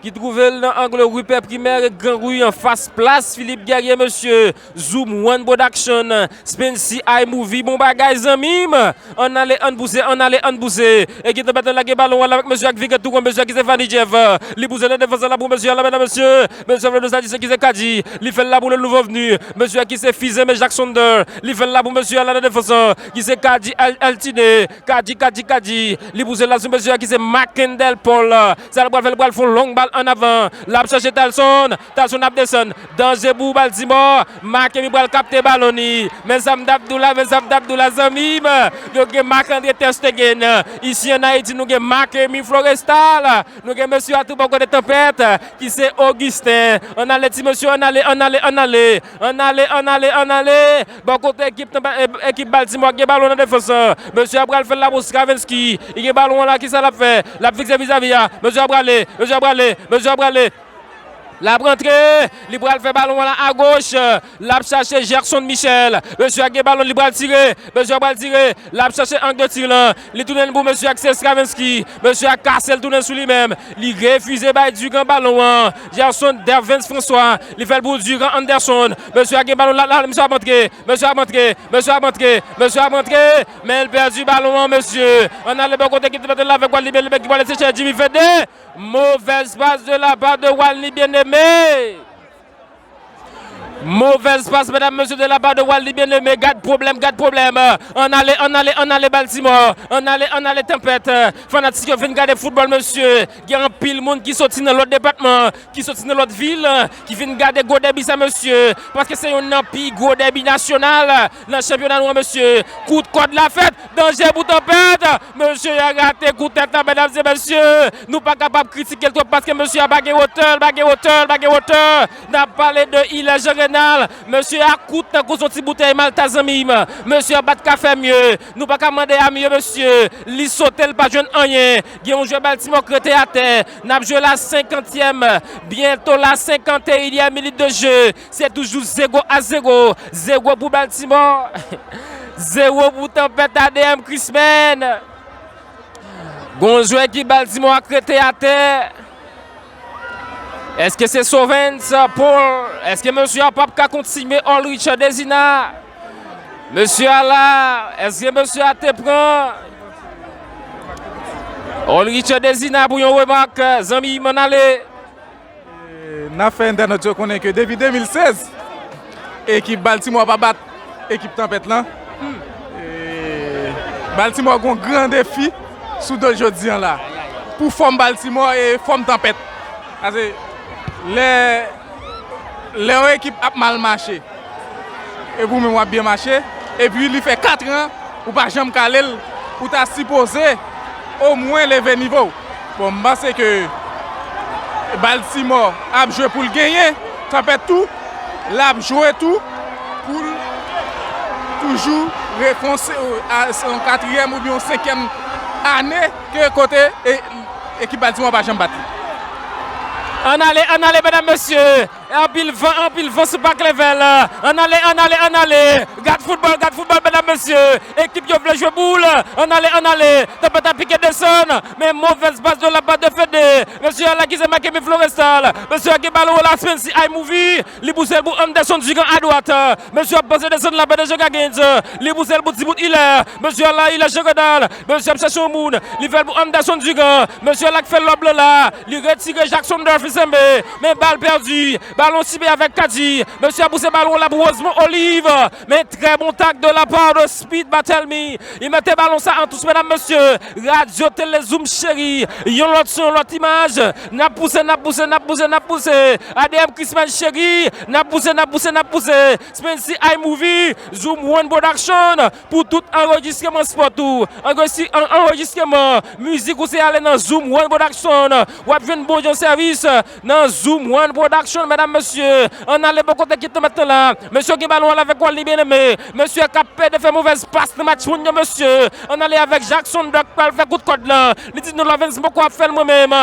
ki twouve l nan ang Ripè Primè e Gran Ri, anfas plas Philippe Guerrier, mesye. Zoom One Production, Spency iMovie, bon bagay, zanmi m. Ann ale, ann pouse, ann ale, ann pouse. Ekip Tanpèt la gen balon an la avèk mesye ak vigè tou kòm mesye ki se Fanny Jeff. Li pouse nan defans la pou mesye la, medam, mesye. Mesye Florent Sadisyen ki se Kadi. Li fè l la pou le nouveau venu. Mesye ki se Fizeme Jack Sonder. Li fè l la pou mesye la nan defans ki se Kadi Al-, Altine. Kadi, Kadi, Kadi. Li pouse la sou mesye ki se Mackendal Paul. Sa l pral fè, l pral fè yon long bal ann avan. L ap chache Talson. Talson ap desann. Danje pou Baltimore. Marc-Amy pral kapte balon ni. Men sa m t ap di w la, men sa m t ap di w la, zanmi m. Yo gen Marc-André Ter Stegen. Isi ann Ayiti, nou gen Marc-Amy Florestal. Nou gen mesye a tou bò kote Tanpèt, ki se Augustin. Ann ale, ti mesye, ann ale, ann ale, ann ale. Ann ale, ann ale, ann ale. Bò kote ekip Tanpèt, e-, ekip Baltimore gen balon nan defans. Mesye a pral fè l la pou Stravinsky. Li gen balon an la, kisa l ap fè? L ap fikse vizavi a. Mesye a prale, mesye a prale, mesye a prale. L ap rantre, li pral fè balon an la agoch, l ap chache Gerson Michel, mesye a gen balon, li pral tire, mesye a pral tire, l ap chache ang de tir lan, li tounen pou mesye a ki se Stravinsky, mesye a kase l tounen sou li menm, li refize bay Dugan balon an, Gerson Dervens François, li fè l pou Dugan Anderson, mesye a gen balon la, la, mesye ap antre, mesye ap antre, mesye ap antre, mesye ap antre, men l pèdi balon an, mesye, ann ale bò kote ki te mete l avèk Walny Bien-Aimé ki pral ese chèche Jimmy Fede. Mauvaise passe de la part de Walny Bien-Aimé. Mauvaise passe, medam, mesye, de la part de Walny Bien-Aimé. Gad pwoblèm, gad pwoblèm. Ann ale, ann ale, ann ale Baltimore. Ann ale, ann ale Tanpèt. Fanatik yo vin gade foutbòl, mesye. Gen anpil moun ki soti nan lòt depatman, ki soti nan lòt vil, ki vin gade gwo dèbi sa, mesye. Paske se youn nan pi gwo dèbi nasyonal nan chanpyona nou an, mesye. Kout kòd la fèt, danje pou Tanpèt. Mesye a rate kout tèt la, medam e mesye. Nou pa kapab kritike l twòp paske mesye a pa gen wotè, l pa gen wotè, l pa gen wotè. N ap pale de Hilaire Jean Renald. Mesye a kout tankou se yon ti boutèy Malta, zanmi m. Mesye a pa t ka fè mye. Nou pa ka mande a mye, mesye. Li sote, l pa jwenn anyen. Gen yon jwè Baltimore k rete atè. N ap jwe la senkantyèm, byento la senkanteyinyèm minit de jeu. Se toujou zewo a zewo. Zewo pou Baltimore. Zewo pou Tanpèt A D M Chrisman. Gon jwè ki Baltimore k rete atè. Èske se Sovens Paul? Èske mesye a p ap ka kontinye Olrich Dezina? Mesye a la, èske mesye a te pran Olrich Dezina pou yon remak, zanmi m, ann ale. E, n ap fè entènot yo konnen ke depi de mil sèz, ekip Baltimore pa bat ekip Tanpèt lan. E, Baltimore gon gran defi sou do l jodi an la. Pou fòm Baltimore e fòm Tanpèt. Paske lè, lè yon ekip ap mal mache, epi ou menm w ap byen mache, epi li fè kat an ou pa janm kale l, ou ta sipoze omwen leve nivo w. Bon, m panse ke Baltimore ap jwe pou l genyen, Tanpèt tou, l ap jwe tou pou l toujou refonse, euh, a, se yon katriyèm oubyen yon senkyèm ane ke kote e, ekip Baltimore pa janm bat li. Ann ale, ann ale, medam, mesye. Anpil van, anpil van sou Park Level. Ann ale, ann ale, ann ale. Gad foutbòl, gad foutbòl, medam, mesye. Ekip yo vle jwe boul. Ann ale, ann ale. Tanpèt ap pike desann. Men movèz pas de la part de Fede. Mesye a la ki se Marc-Amy Florestal. Mesye a gen balon la, Spency iMovie. Li pouse l pou Anderson Dugan adwat. Mesye ap panse desann la, P D G Goggins. Li pouse l pou Timoun Hilaire. Mesye a la, Hilaire Jean Renald. Mesye ap chèche yon moun. Li fè l pou Anderson Dugan. Mesye a la k fè lòb lan la. Li retire Jackson Dorf Isembe. Men bal pèdi. Balon sibe avèk Kadi. Mesye ap pouse balon la pou Rosemond Olive. Men trè bon tak de la part de Speed Barthelmy. Li mete balon sa an tous, medam, mesye. Radyo Tele Zoom cheri. Yon lòt son, yon lòt imaj. N ap pouse, n ap pouse, n ap pouse, n ap pouse. A D M Chrisman cheri. N ap pouse, n ap pouse, n ap pouse. Spency iMovie, Zoom One Production. Pou tout anrejistreman spò tou. Anrejis-, an-, anrejistreman mizik ou se ale nan Zoom One Production. W ap jwenn bon jan sèvis nan Zoom One Production, medam, mesye. Ann ale bò kote ki te mèt la. Mesye gen balon an la avèk Walny Bien-Aimé. Mesye k ap pede fè movèz pas nan match moun yo, mesye. Ann ale avèk Jackson Doc pral fè kout kòd lan. Li di non, Lovens poko ap fè l mwen menm.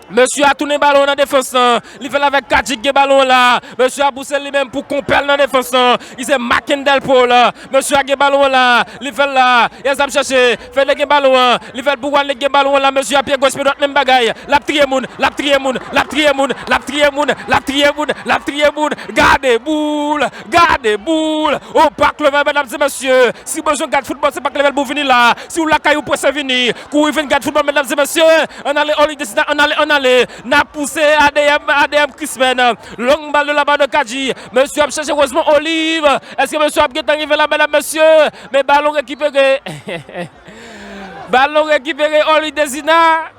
Mesye a tounen balon nan defans lan. Li fè l avèk Kadji ki gen balon an la. Mesye a pouse li menm pou konpè l nan defans lan. Li se Makendel Paul. Mesye a gen balon an la. Li fè l la. Yaz ap chèche. Fede gen balon an. Li fè l pou Wanley ki gen balon an la. Mesye a pye goch, pye dwat, menm bagay. L ap triye moun. L ap triye moun. L ap triye moun. L ap triye moun. L ap triye moun. L ap triye moun. Gade boul. Gade boul. Ou pa k leve, medam e mesye. Si w bezwen gad foutbòl, se pa k leve pou w vini la. Si w lakay ou prese vini. Kouri vin gad foutbòl, medam e mesye. Ann ale, Orly Desina, ann ale, ann ale. N ap pouse A D M, A D M Christman. Long bal de la part de Kadji. Mesye ap chèche Rosemond Olive. Èske mesye ap gentan rive la, medam e mesye? Men balon rekipere. Balon rekipere, Orly Desina.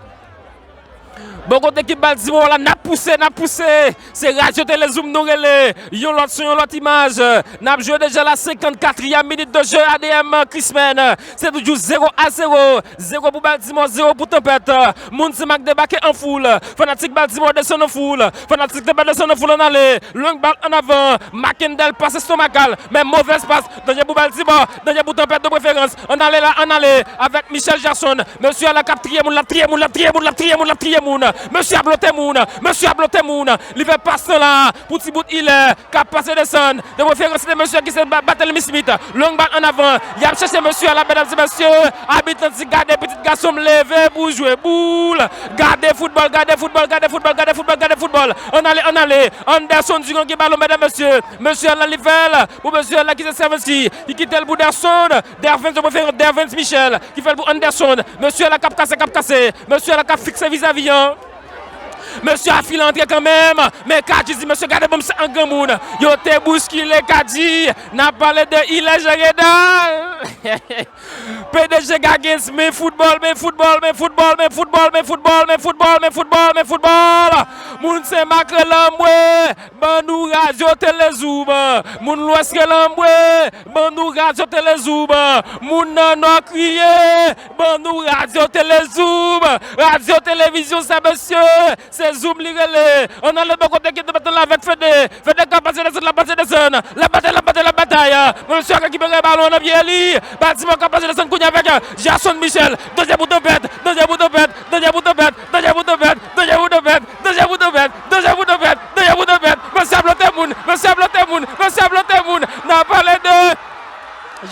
Bò kote ekip Baltimore la, n ap pouse, n ap pouse. Se Radyo Tele Zoom nou rele. Yon lòt son, yon lòt imaj. N ap jwe deja la, senkannkatriyèm minit de jeu, A D M Christman. Se toujou zewo a zewo. Zewo pou Baltimore, zewo pou Tanpèt. Moun Senmak debake an foul. Fanatik Baltimore desann an foul. Fanatik Tanpèt desann an foul, ann ale. Long bal ann avan. Makendel pase estomakal. Men movèz pas. Danje pou Baltimore. Danje pou Tanpèt de preferans. Ann ale la, ann ale. Avèk Michel Gerson. Mesye a la k ap triye moun, l ap triye moun, l ap triye moun, l ap triye moun, l ap triye moun. Mesye a blote moun. Mesye a blote moun. Li fè pas lan la. Pou ti bout ilè. K ap pase desann. De preferans de mesye ki se ba-, Barthélemy Smith. Long bal ann avan. Y ap chèche mesye a la, medam e mesye. Abit lan di gade pitit gason m leve pou jwe boul. Gade foutbòl, gade foutbòl, gade foutbòl, gade foutbòl, gade foutbòl. Ann ale, ann ale. Anderson Durand gen balon, medam e mesye. Mesye a la li fè l. Pou mesye a la ki se Servenski. Li kite l pou Derson. Dervens de preferans, Dervens Michel. Ki fè l pou Anderson. Mesye a la k ap kase, k ap kase. Mesye a la k ap fikse vizavi an. Mesye a file antre kanmenm. Men Kadji di, mesye, gade banm sa an granmoun. Yo te bouskile Kadji. N ap pale de Ilè Jean Redal. P D G Gagins, men foutbòl, men foutbòl, men foutbòl, men foutbòl, men foutbòl, men foutbòl, men foutbòl, men foutbòl. Moun Senmak rele anmwe, ban nou Radyo Tele Zoom. Moun Lwès rele anmwe, ban nou Radyo Tele Zoom. Moun nan Nò kriye, ban nou Radyo Tele Zoom. Radyo Televizyon sa, mesye. Se Zoom li rele. Ann ale bò kote ki te bat la avèk Fede. Fede k ap pase desann, l ap pase desann. L ap batay, l ap batay, l ap batay. Men mesye a rekipere balon an nan pye li. Baltimore k ap pase desann kounye a avèk Gerson Michel. Danje pou Tanpèt. Danje pou Tanpèt. Danje pou Tanpèt. Mesye a blote moun. Mesye a blote moun. Mesye a blote moun. N ap pale de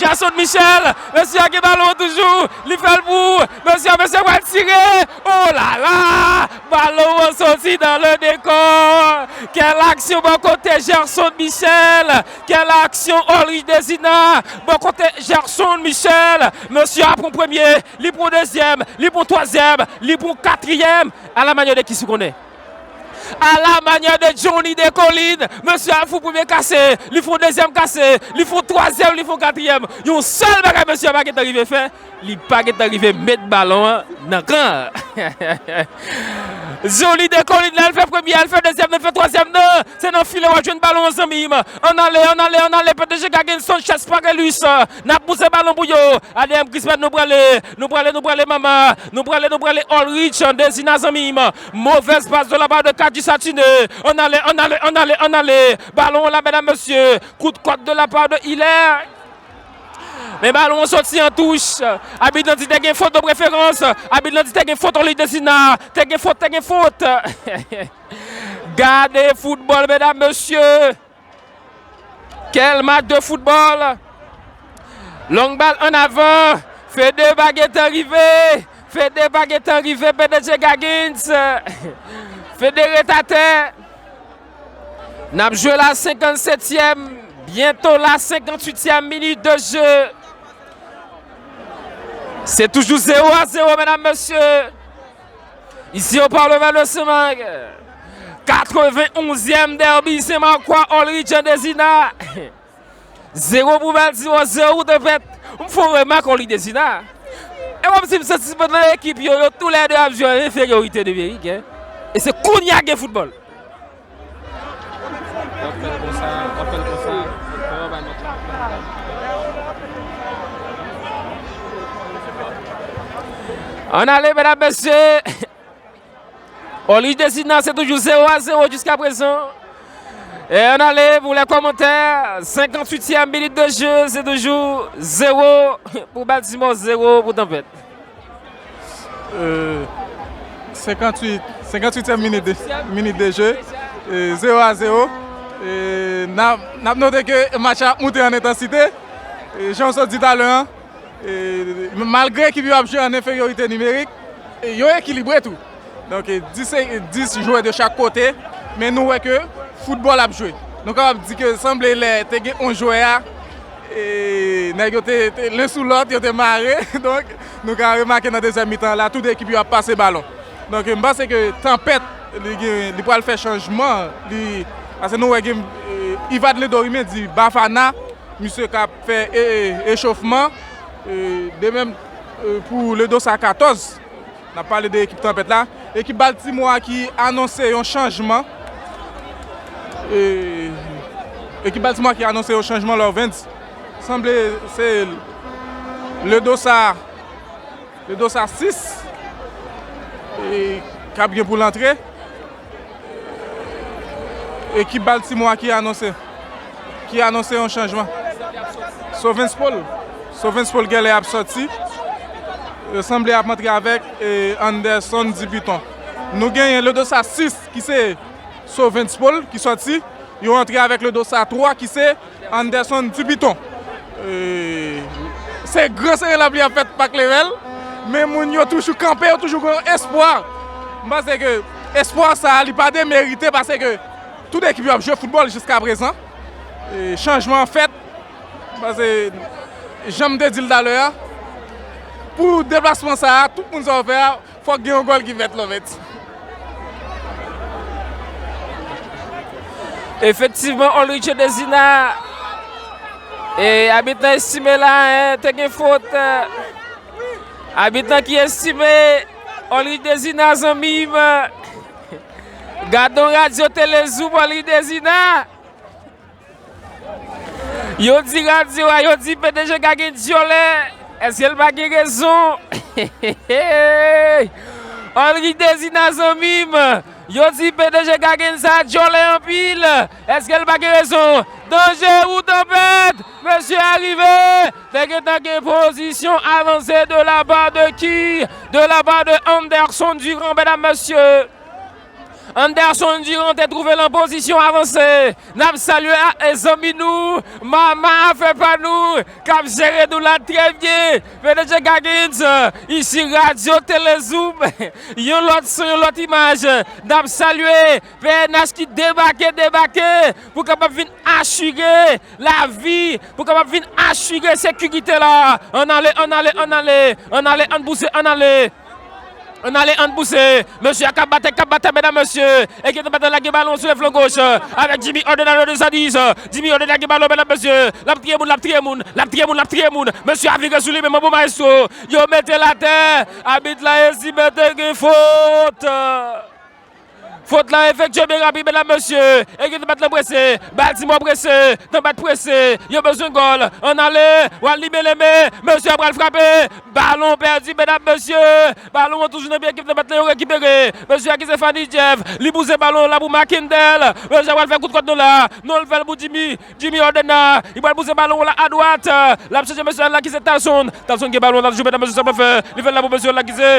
Gerson Michel, mesye a gen balon an toujou. Li fè l pou mesye, mesye pral tire. Oh la la! Balon an soti dans le décor. Quelle action bò kote Gerson Michel. Quelle action Orly Desina. Bò kote Gerson Michel. Mesye a pran premye, li pran dezyèm, li pran twazyèm, li pran katriyèm. À la manière de qui, si w konnen? À la manière de Johnny Descollines, mesye a fè premye kase, li fè dezyèm kase, li fè twazyèm, li fè katriyèm. Yon sèl bagay mesye a pa gentan rive fè, li pa gentan rive met balon an nan kan. Johnny Descollines la, l fè premye, l fè dezyèm, l fè twazyèm nan. Se nan filè w ap jwenn balon an, zanmi m. Ann ale, ann ale, ann ale, P D G Gagenson, Chèz Parelus. N ap pouse balon pou yo. A D M Christman, nou prale, nou prale, nou prale, mama. Nou prale, nou prale, Orly Desina, zanmi m. Mauvaise passe de la part de Kadji Satiné. Ann ale, ann ale, ann ale, ann ale. Balon an la, medam, mesye. Kout kòd de la part de Hilaire. Men balon an soti an touch. Abit lan di te gen fot de preferans. Abit lan di te gen fot, Orly Desina. Te gen fot, te gen fot. Gade foutbòl, medam, mesye. Quel match de football! Long bal ann avan. Fede pa gentan rive. Fede pa gentan rive, P D G Gagenson. Fede ret atè. N ap jwe la senkannsetyèm, byento la senkannwityèm minit de jeu. Se toujou zewo a zewo, medam, mesye. Ici, on parle vers le Saint-Marc. Katrevenonzyèm dèbi Senmakwa, Orly Desina. Zewo pou Baltimore, zewo pou Tanpèt. M fè yon remak, Orly Desina. E kòmsi m santi pandan ekip yo, yo toulède ap jwe an enferyorite nimerik, en. E se kounye a gen foutbòl. W ap fè l konsa, w ap fè l konsa. Kòman bay mèt la? Ann ale, medam, mesye. Orly Desina, se toujou zewo a zewo jiska prezan. E ann ale pou lè kòmantè. Senkannwityèm minit de jeu, se toujou zewo pou Baltimore, zewo pou Tanpèt. Euh, senkannwit, Senkantuityèm minit de, minit de jeu, e, zero a zero. E, n ap, n ap note ke match la ap moute an entansite. E, jan w sot di talè an, e, malgre ekip yo ap jwe an enferyorite nimerik, e, yo ekilibre tou. Donk, e, dis, dis jwè de chak kote, men nou wè ke foutbòl ap jwe. Nou kapab di ke sanble lè te gen yon jwè a, e, nèg yo te, te len sou lòt, yo te mare. Donk, nou ka remake nan dezyèm mitan la, tout ekip yo ap pase balon. Donk, m panse ke Tanpèt, li gen, li pral fè chanjman, li, paske nou wè gen, e, Ivan Ledo Rimen di Bafana, misye k ap fè, e, e, echofman, e, de menm, e, pou Ledosa katòz, n ap pale de ekip Tanpèt la, ekip Baltimore a ki anonse yon chanjman, e, ekip Baltimore a ki anonse yon chanjman, Lovens, sanble se Ledosa Ledosa sis, e, k ap gen pou l antre. Ekip Baltimore a ki anonse, ki anonse yon chanjman. Sovens Paul, Sovens Paul genlè ap sòti. Yo sanble ap antre avèk, e, Anderson Dupiton. Nou genyen Ledosa sis ki se Sovens Paul ki sòti. Yo antre avèk Ledosa twa ki se Anderson Dupiton. E, se gran sere lapli ap fèt pa Klewèl, men moun yo toujou kanpe, yo toujou gen espwa. M panse ke espwa sa a, li pa demerite paske tout ekip yo ap jwe foutbòl jiska prezan. E, chanjman an fèt, paske jan m te di l talè a, pou deplasman sa a, tout moun sa yo fè a, fòk gen yon gòl ki fèt, Lovens. Efektivman, Olrich Dezina, e, abit lan estime la, e, te gen fot, e, abit lan ki estime Olrich Dezina, zanmi m. Gad on radyo telezoom Olrich Dezina. Yo di radyo a, yo di P D G ka gen dyòlè. Èske l pa gen rezon? Olrich Dezina, zanmi m. Yo di P D G ka gen sa dyòlè anpil. Èske l pa gen rezon? Danje ou Tanpèt? Mesye a rive. Te gentan gen pozisyon avanse de la part de qui? De la part de Anderson Durand, medam, mesye. Anderson Durand te twouve l an pozisyon avanse. N ap salye a, e, zanmi nou, mama afè pa nou, k ap jere nou la trè byen. P D G Gagins, isi Radyo Telezoom. Yon lòt son, yon lòt imaj. N ap salye P N H ki debake, debake, pou kapab vin asire lavi, pou kapab vin asire sekirite la. Ann ale, ann ale, ann ale, ann ale, ann pouse, ann ale. Ann ale, ann pouse. Mesye a k ap batay, k ap batay, medam, mesye. Ekip Tanpèt la gen balon sou lè flan goch, avèk Jimmy Ordenado de Sadis. Jimmy Ordenado gen balon, medam, mesye. L ap tiye moun, l ap tiye moun, l ap tiye moun, l ap tiye moun. Mesye a vire sou li, men manbo mayestwo. Yo mete l atè. Abit la estime te gen fot. Fot la efektye byen rapid, medam, mesye. Ekip Tanpèt la prese. Baltimore prese. Tanpèt prese. Yo bezwen gòl. Ann ale. W al libere men. Mesye a pral frape. Balon pèdi, medam, mesye. Balon an toujou nan pye ekip Tanpèt la, yo rekipere. Mesye a ki se Fanny Jeff. Li bouse balon la pou Makindel. Mesye a pral fè kout kòd non la. Non, l fè l pou Jimmy. Jimmy Ordena. Li pral bouse balon la adwat. L ap chèche mesye a la ki se Talson. Talson gen balon la toujou, medam, mesye, sa pral fè. Li fè l la pou mesye a la ki se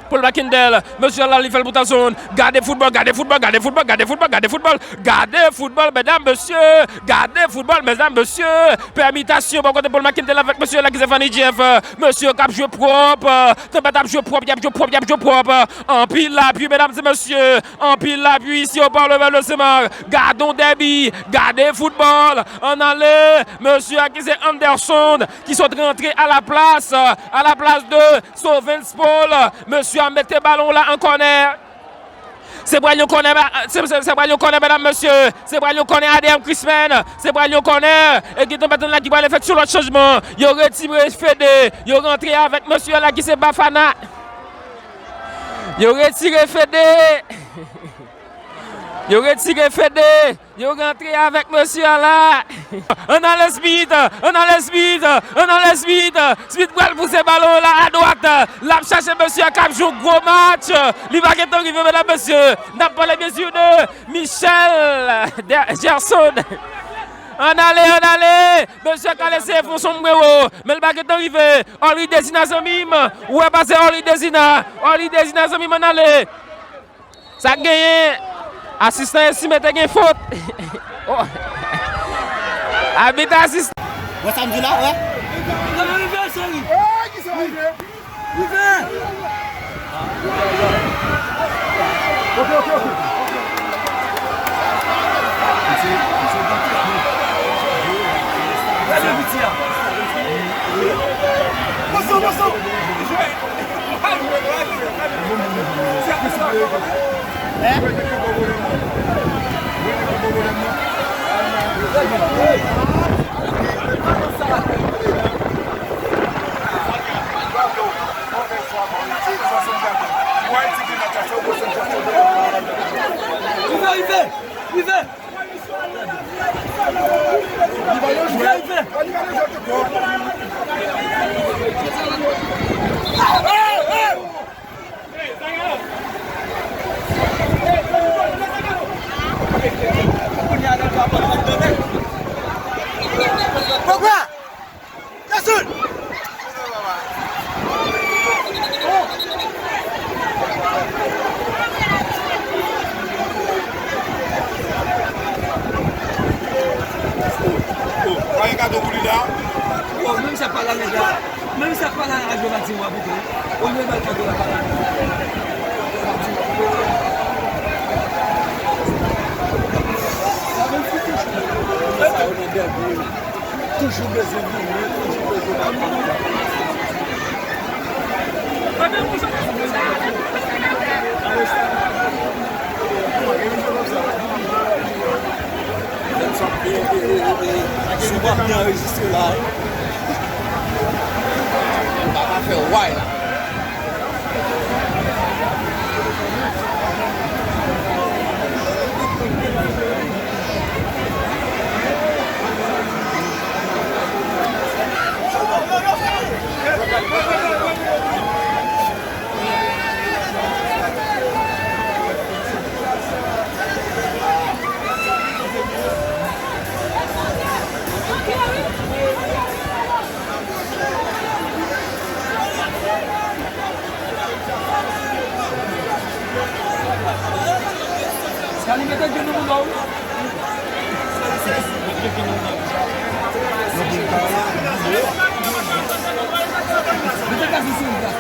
Paul Makindel, mesye a la, li fè l pou Talson. Gade foutbòl, gade foutbòl, gade foutbòl, gade foutbòl, gade foutbòl. Gade foutbòl, medam, mesye. Gade foutbòl, medam, mesye. Pèmitasyon bò kote Paul Makindel avèk mesye a la ki se Fanny Jeff. Mesye k ap jwe pwòp. Tanpèt ap jwe pwòp, y ap jwe pwòp, y ap jwe pwòp. Anpil apui, medam e mesye. Anpil apui isi o Parlement de Saint-Marc. Gade yon dèbi. Gade foutbòl. Ann ale. Mesye a ki se Anderson ki sot rantre alaplas, alaplas de Sovens Paul. Mesye a mete balon la an kònè. Se pral yon kònè, ba- se, se, se pral yon kònè, medam, mesye. Se pral yon kònè A D M Chrisman. Se pral yon kònè. Ekip Tanpèt la ki pral efektye lòt chanjman. Yo retire Fede. Yo rantre avèk mesye a la ki se Bafana. Yo retire Fede. Yo retire Fede. Yo rantre avèk mesye a la. Ann ale Smith, ann ale Smith, ann ale Smith. Smith pral pouse balon la adwat. L ap chache mesye a k ap jwe yon gwo match. Li pa gentan rive, medam, mesye. N ap pale, byen si, de Michel De- Gerson. Ann ale, ann ale. Mesye a ka lese fon sonbrero. Men l pa gentan rive. Orly Dezina, zanmi m. Ou wè pase Orly Dezina. Orly Dezina, zanmi m, ann ale. Sa k genyen? Asistan Esime te gen fot. Oh. Abit asistan. Wè sa m di la, wè. Nan rive, cheri. Rive. Ok, ok, ok. Gade piti a. Pase, pase. Rive, rive, rive. Pogba! Jason! Yo, menm sa pa la nèg la. Menm sa pa la a jwe bati mwa pito. Olye bay kado la pa la. Sa menm si touche. Sa yo nan dèbri. Toujou bezwen vini, toujou bezwen bay kado la. Si w pa byen anrejistre la, ou pa ka fè way la. Sali mete genou nan ou. Mete gaz sou li, gaz.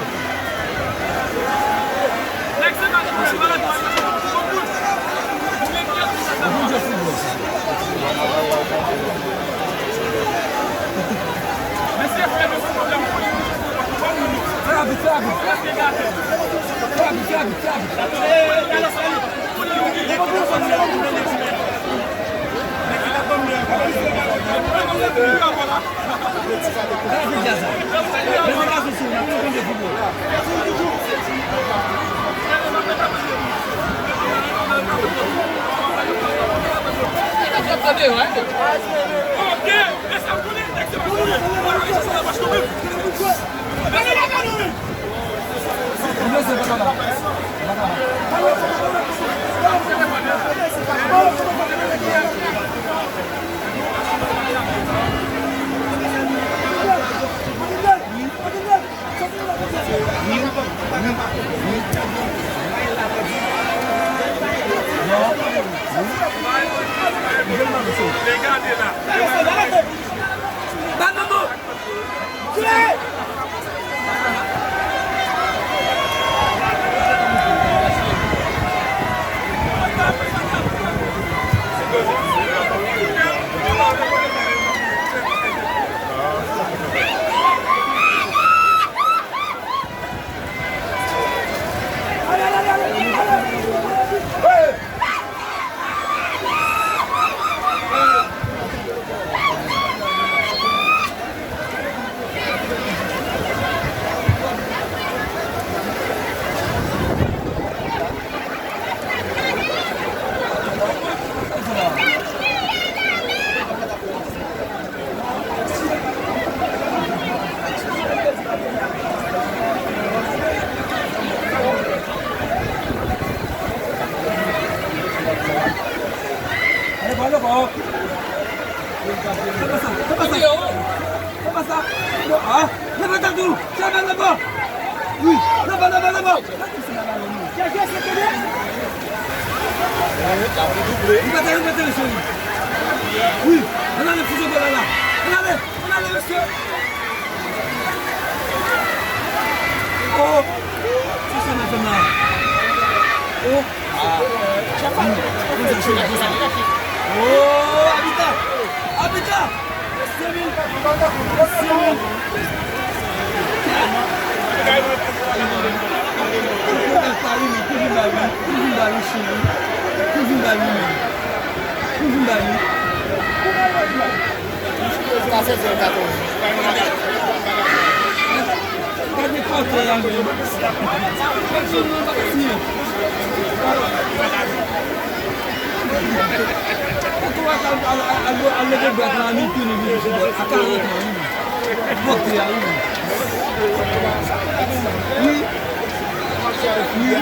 Leve tèt ou! Leve, leve! Wi, leve, leve, leve! Dèyè, se tande. Li pa tande, li pa tande, cheri. Wi, ann ale, fouti gòl la la. Ann ale, ann ale, mesye. Oh, se sa n ap fè la. Oh, ah. Konsa, cheri, konsa. Oh, abita, abita. Kou vin ba li, kou vin ba li, cheri. Kou vin ba li, men. Kou vin ba li. Sa se sèl katòz. Gade kòtè a, men. Gade kòtè a, men. Kòtè a, al, al, al, al leve bra l, li tounen vin jwe foutbòl. A karant an, wi. Bòkte a, wi. Wi. Wi.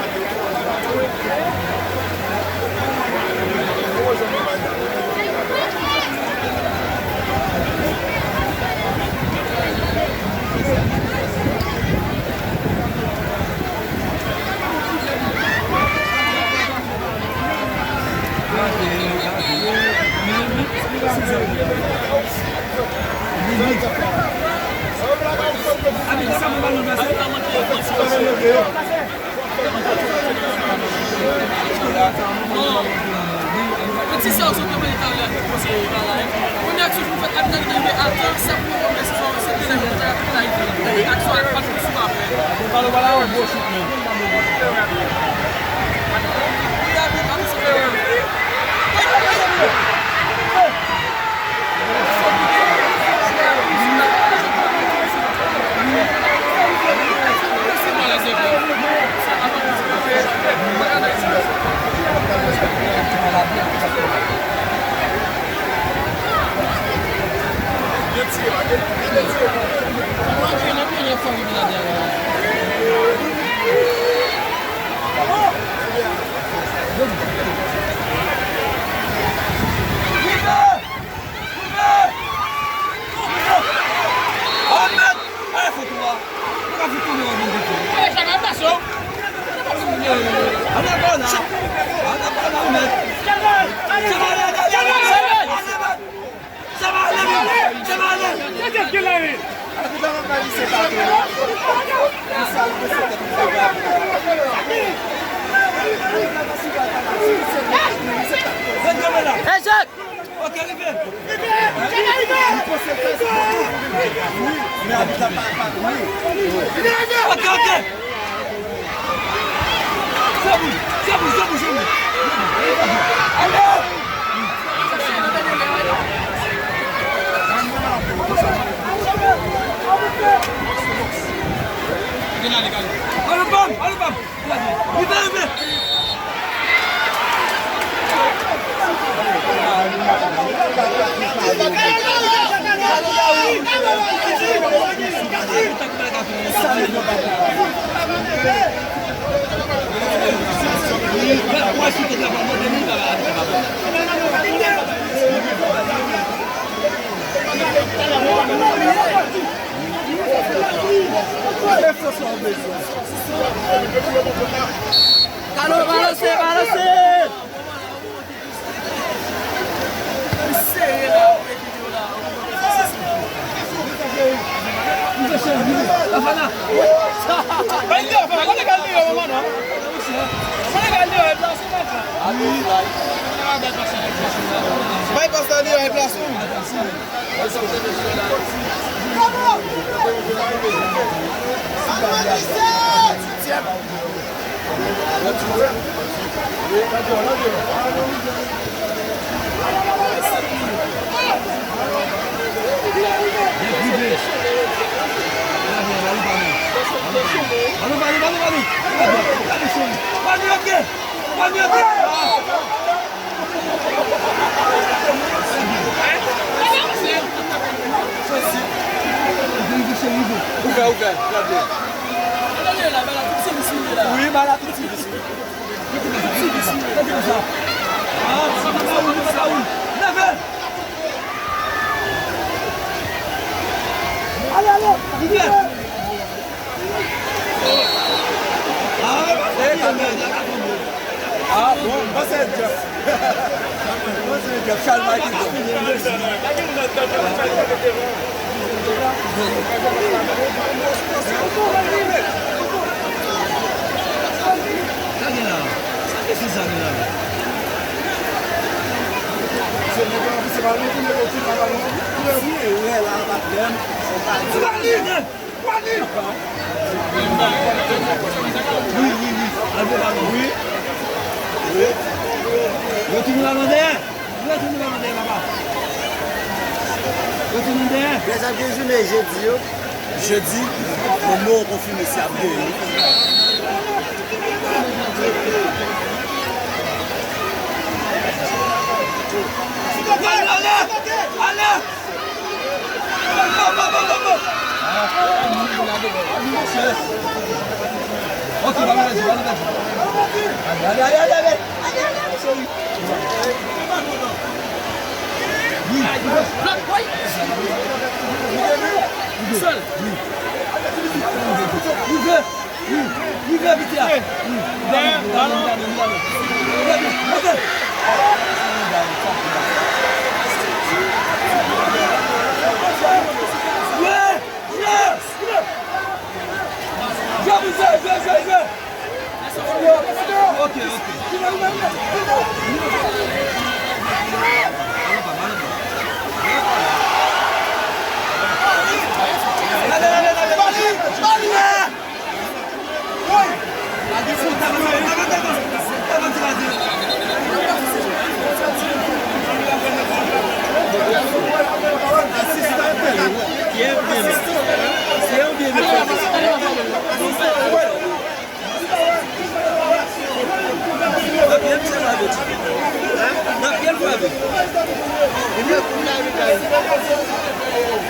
Ti sè w sot nan mwen talè a ki poze bagay. Premye aksyon pou fèt, Abidal te rive atan, sa pou mwen remèsye sa, se te lè yo te la, te la, te la, aksyon a pa t sou apèl. Wi, Abidal, Abidal, se Echèk! Ok, rive. Rive! Rive! Ok, ok. Se bon, se bon, se bon, se bon. Ale! Ale, ale, ale. Rive, rive. Kalo, balanse, balanse! Bay pas la, li an plase. Ouvè, ouvè, gade. Wi, ba la tout sèvis. Ale, ale, ale. Hey, Kamèl, Wi, wi, wi. Al pran balon. Wi. Wi. Retounen balon dèyè. Retounen balon dèyè, papa. Retounen dèyè. Lè sa gen jounen jedi yo. Jedi, Momo konfime si ap genyen. Ale, ale, ale. Rive piti a. Rive. Ok, ok.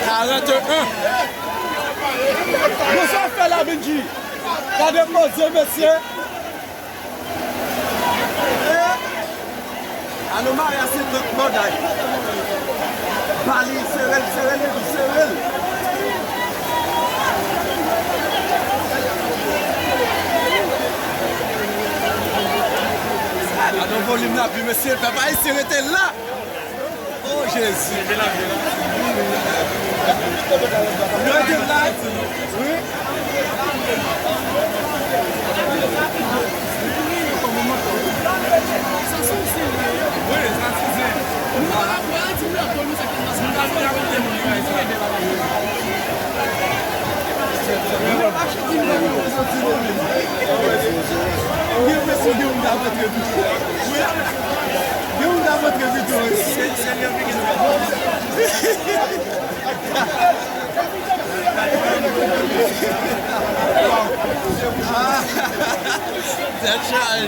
Karant e en. Mesye, fè la, Benji. Gade poze, mesye. Alo, Maria, se tout bagay. Bali, sere l, sere l, epi sere l. Gade volim la, pi mesye, pèp ayisyen rete la. Oh, Jezi. Yo te la, wi. Gen yon mesye gen yon dam antre pito. Gen yon dam antre pito. Tèt chaje.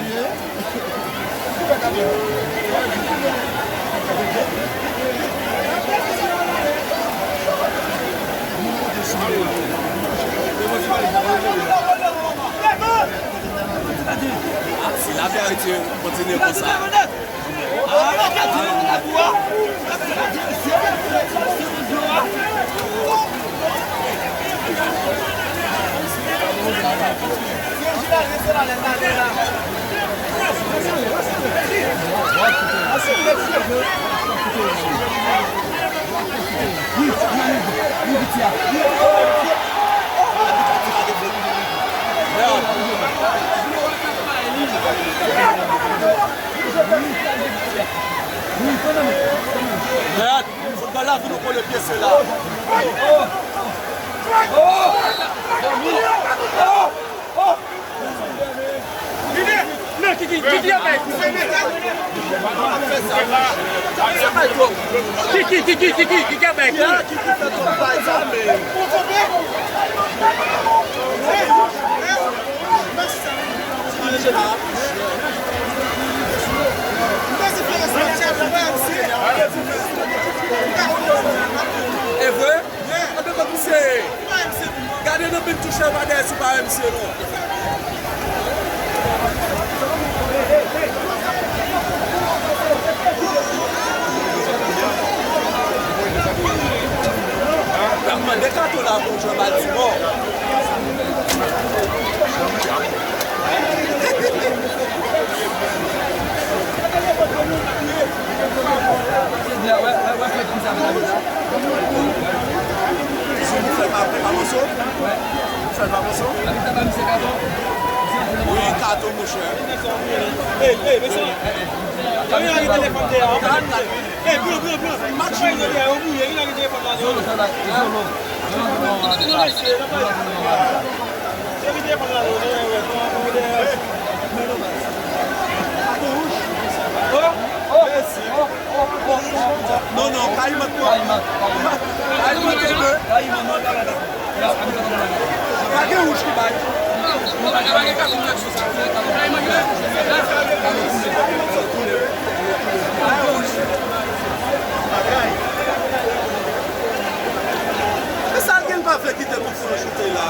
Si laverite kontinye konsa. Mèt, foutbòl la vin yon kole pye sila. Non, Kiki, Kiki ap bay kou. Kiki, Kiki, Kiki, Kiki ap bay kou. E vre? Anben, kote misye ye? Gade nan men touche pa dèyè si pa wè misye non. Gato la bon jan Baltimore. Sou nou fè pa, pa moso? Nou fè pa moso? Wi, gato, monchè. Ey, ey, mesye. Kòman y a rete telefòn deyò? Ey, pran, pran, pran. Match fini. Yo bouye, yo lage telefòn la deyò. Non, mesye, nan pale. Yo kite telefòn la deyò, yo wè, kòman pou deyò. Oh, oh, oh, oh, oh. Non, non, Kayiman twòp. Kayiman, Kayiman. Kayiman twòp. Pa gen wouj ki bay. Men sa l gen, l pa vle kite Gonfran choute la.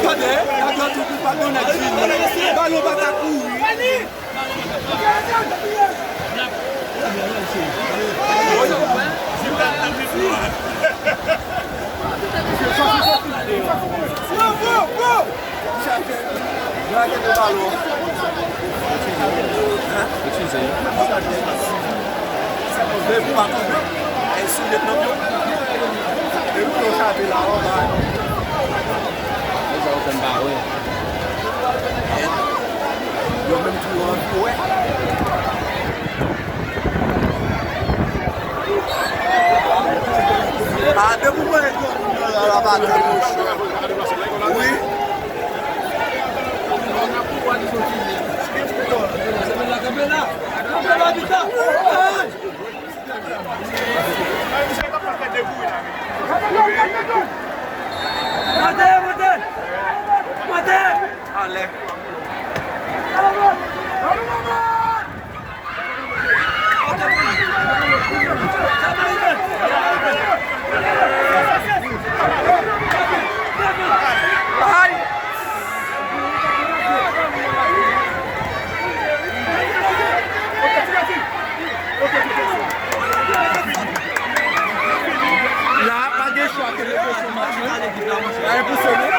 Tande, gade yon twoup, pa gen nèg vini. Balon pa ka kouri. Yo menm tou yo anvi wè. A, depi w wè yon moun nan la, la pa te wouj. Wi. Anlè. La, pa gen chwa ke mete sou match la. Gade pou se nou.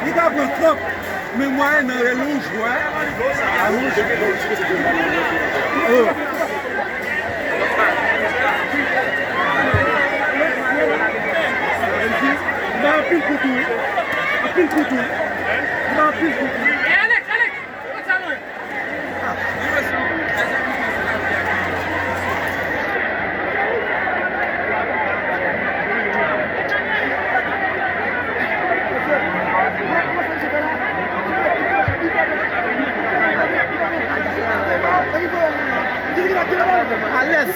Li ka pran twòp. Men mwayen nan rele yon jwè. Alonje. Oh. Li ba anpil kout tou wi. Anpil kout tou wi. Li ba anpil kout tou wi. Alèz.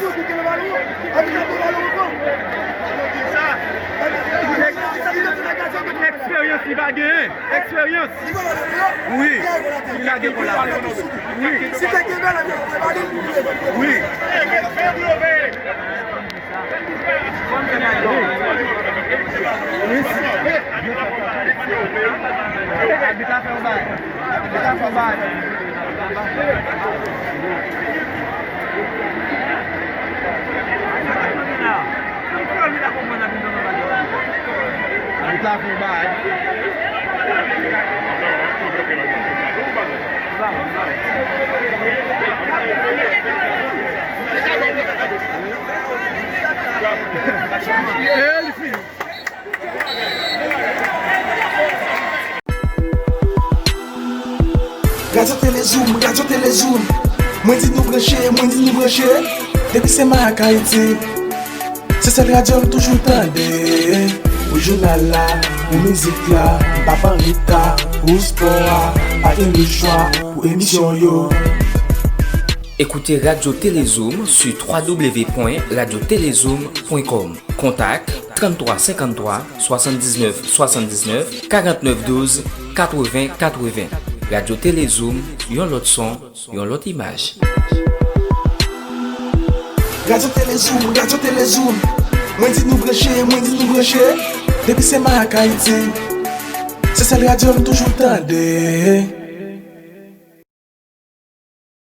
Eksperyans li pa genyen. Eksperyans. Wi, li lage kò l la. Wi. Wi. Wi. Radyo Telezoom, Radyo Telezoom. Mwen di nou branche, mwen di nou branche. Depi se Marak Ayiti, se sèl radyo m toujou tande. Pou jounal la, pou mizik la, m pa pa reta. Pou spò a, pa gen lechwa. Pou emisyon yo. Écoutez Radio Télézoom sur w w w point radio télézoom point com. Contact trente-trois cinquante-trois soixante-dix-neuf soixante-dix-neuf, quarante-neuf douze quatre-vingts quatre-vingts. Radio Télézoom, yon lòt son, yon lòt imaj. Radyo Telezoom, Radyo Telezoom. Mwen di nou branche, mwen di nou branche. Depi se Marak Ayiti, se sèl radyo m toujou tande.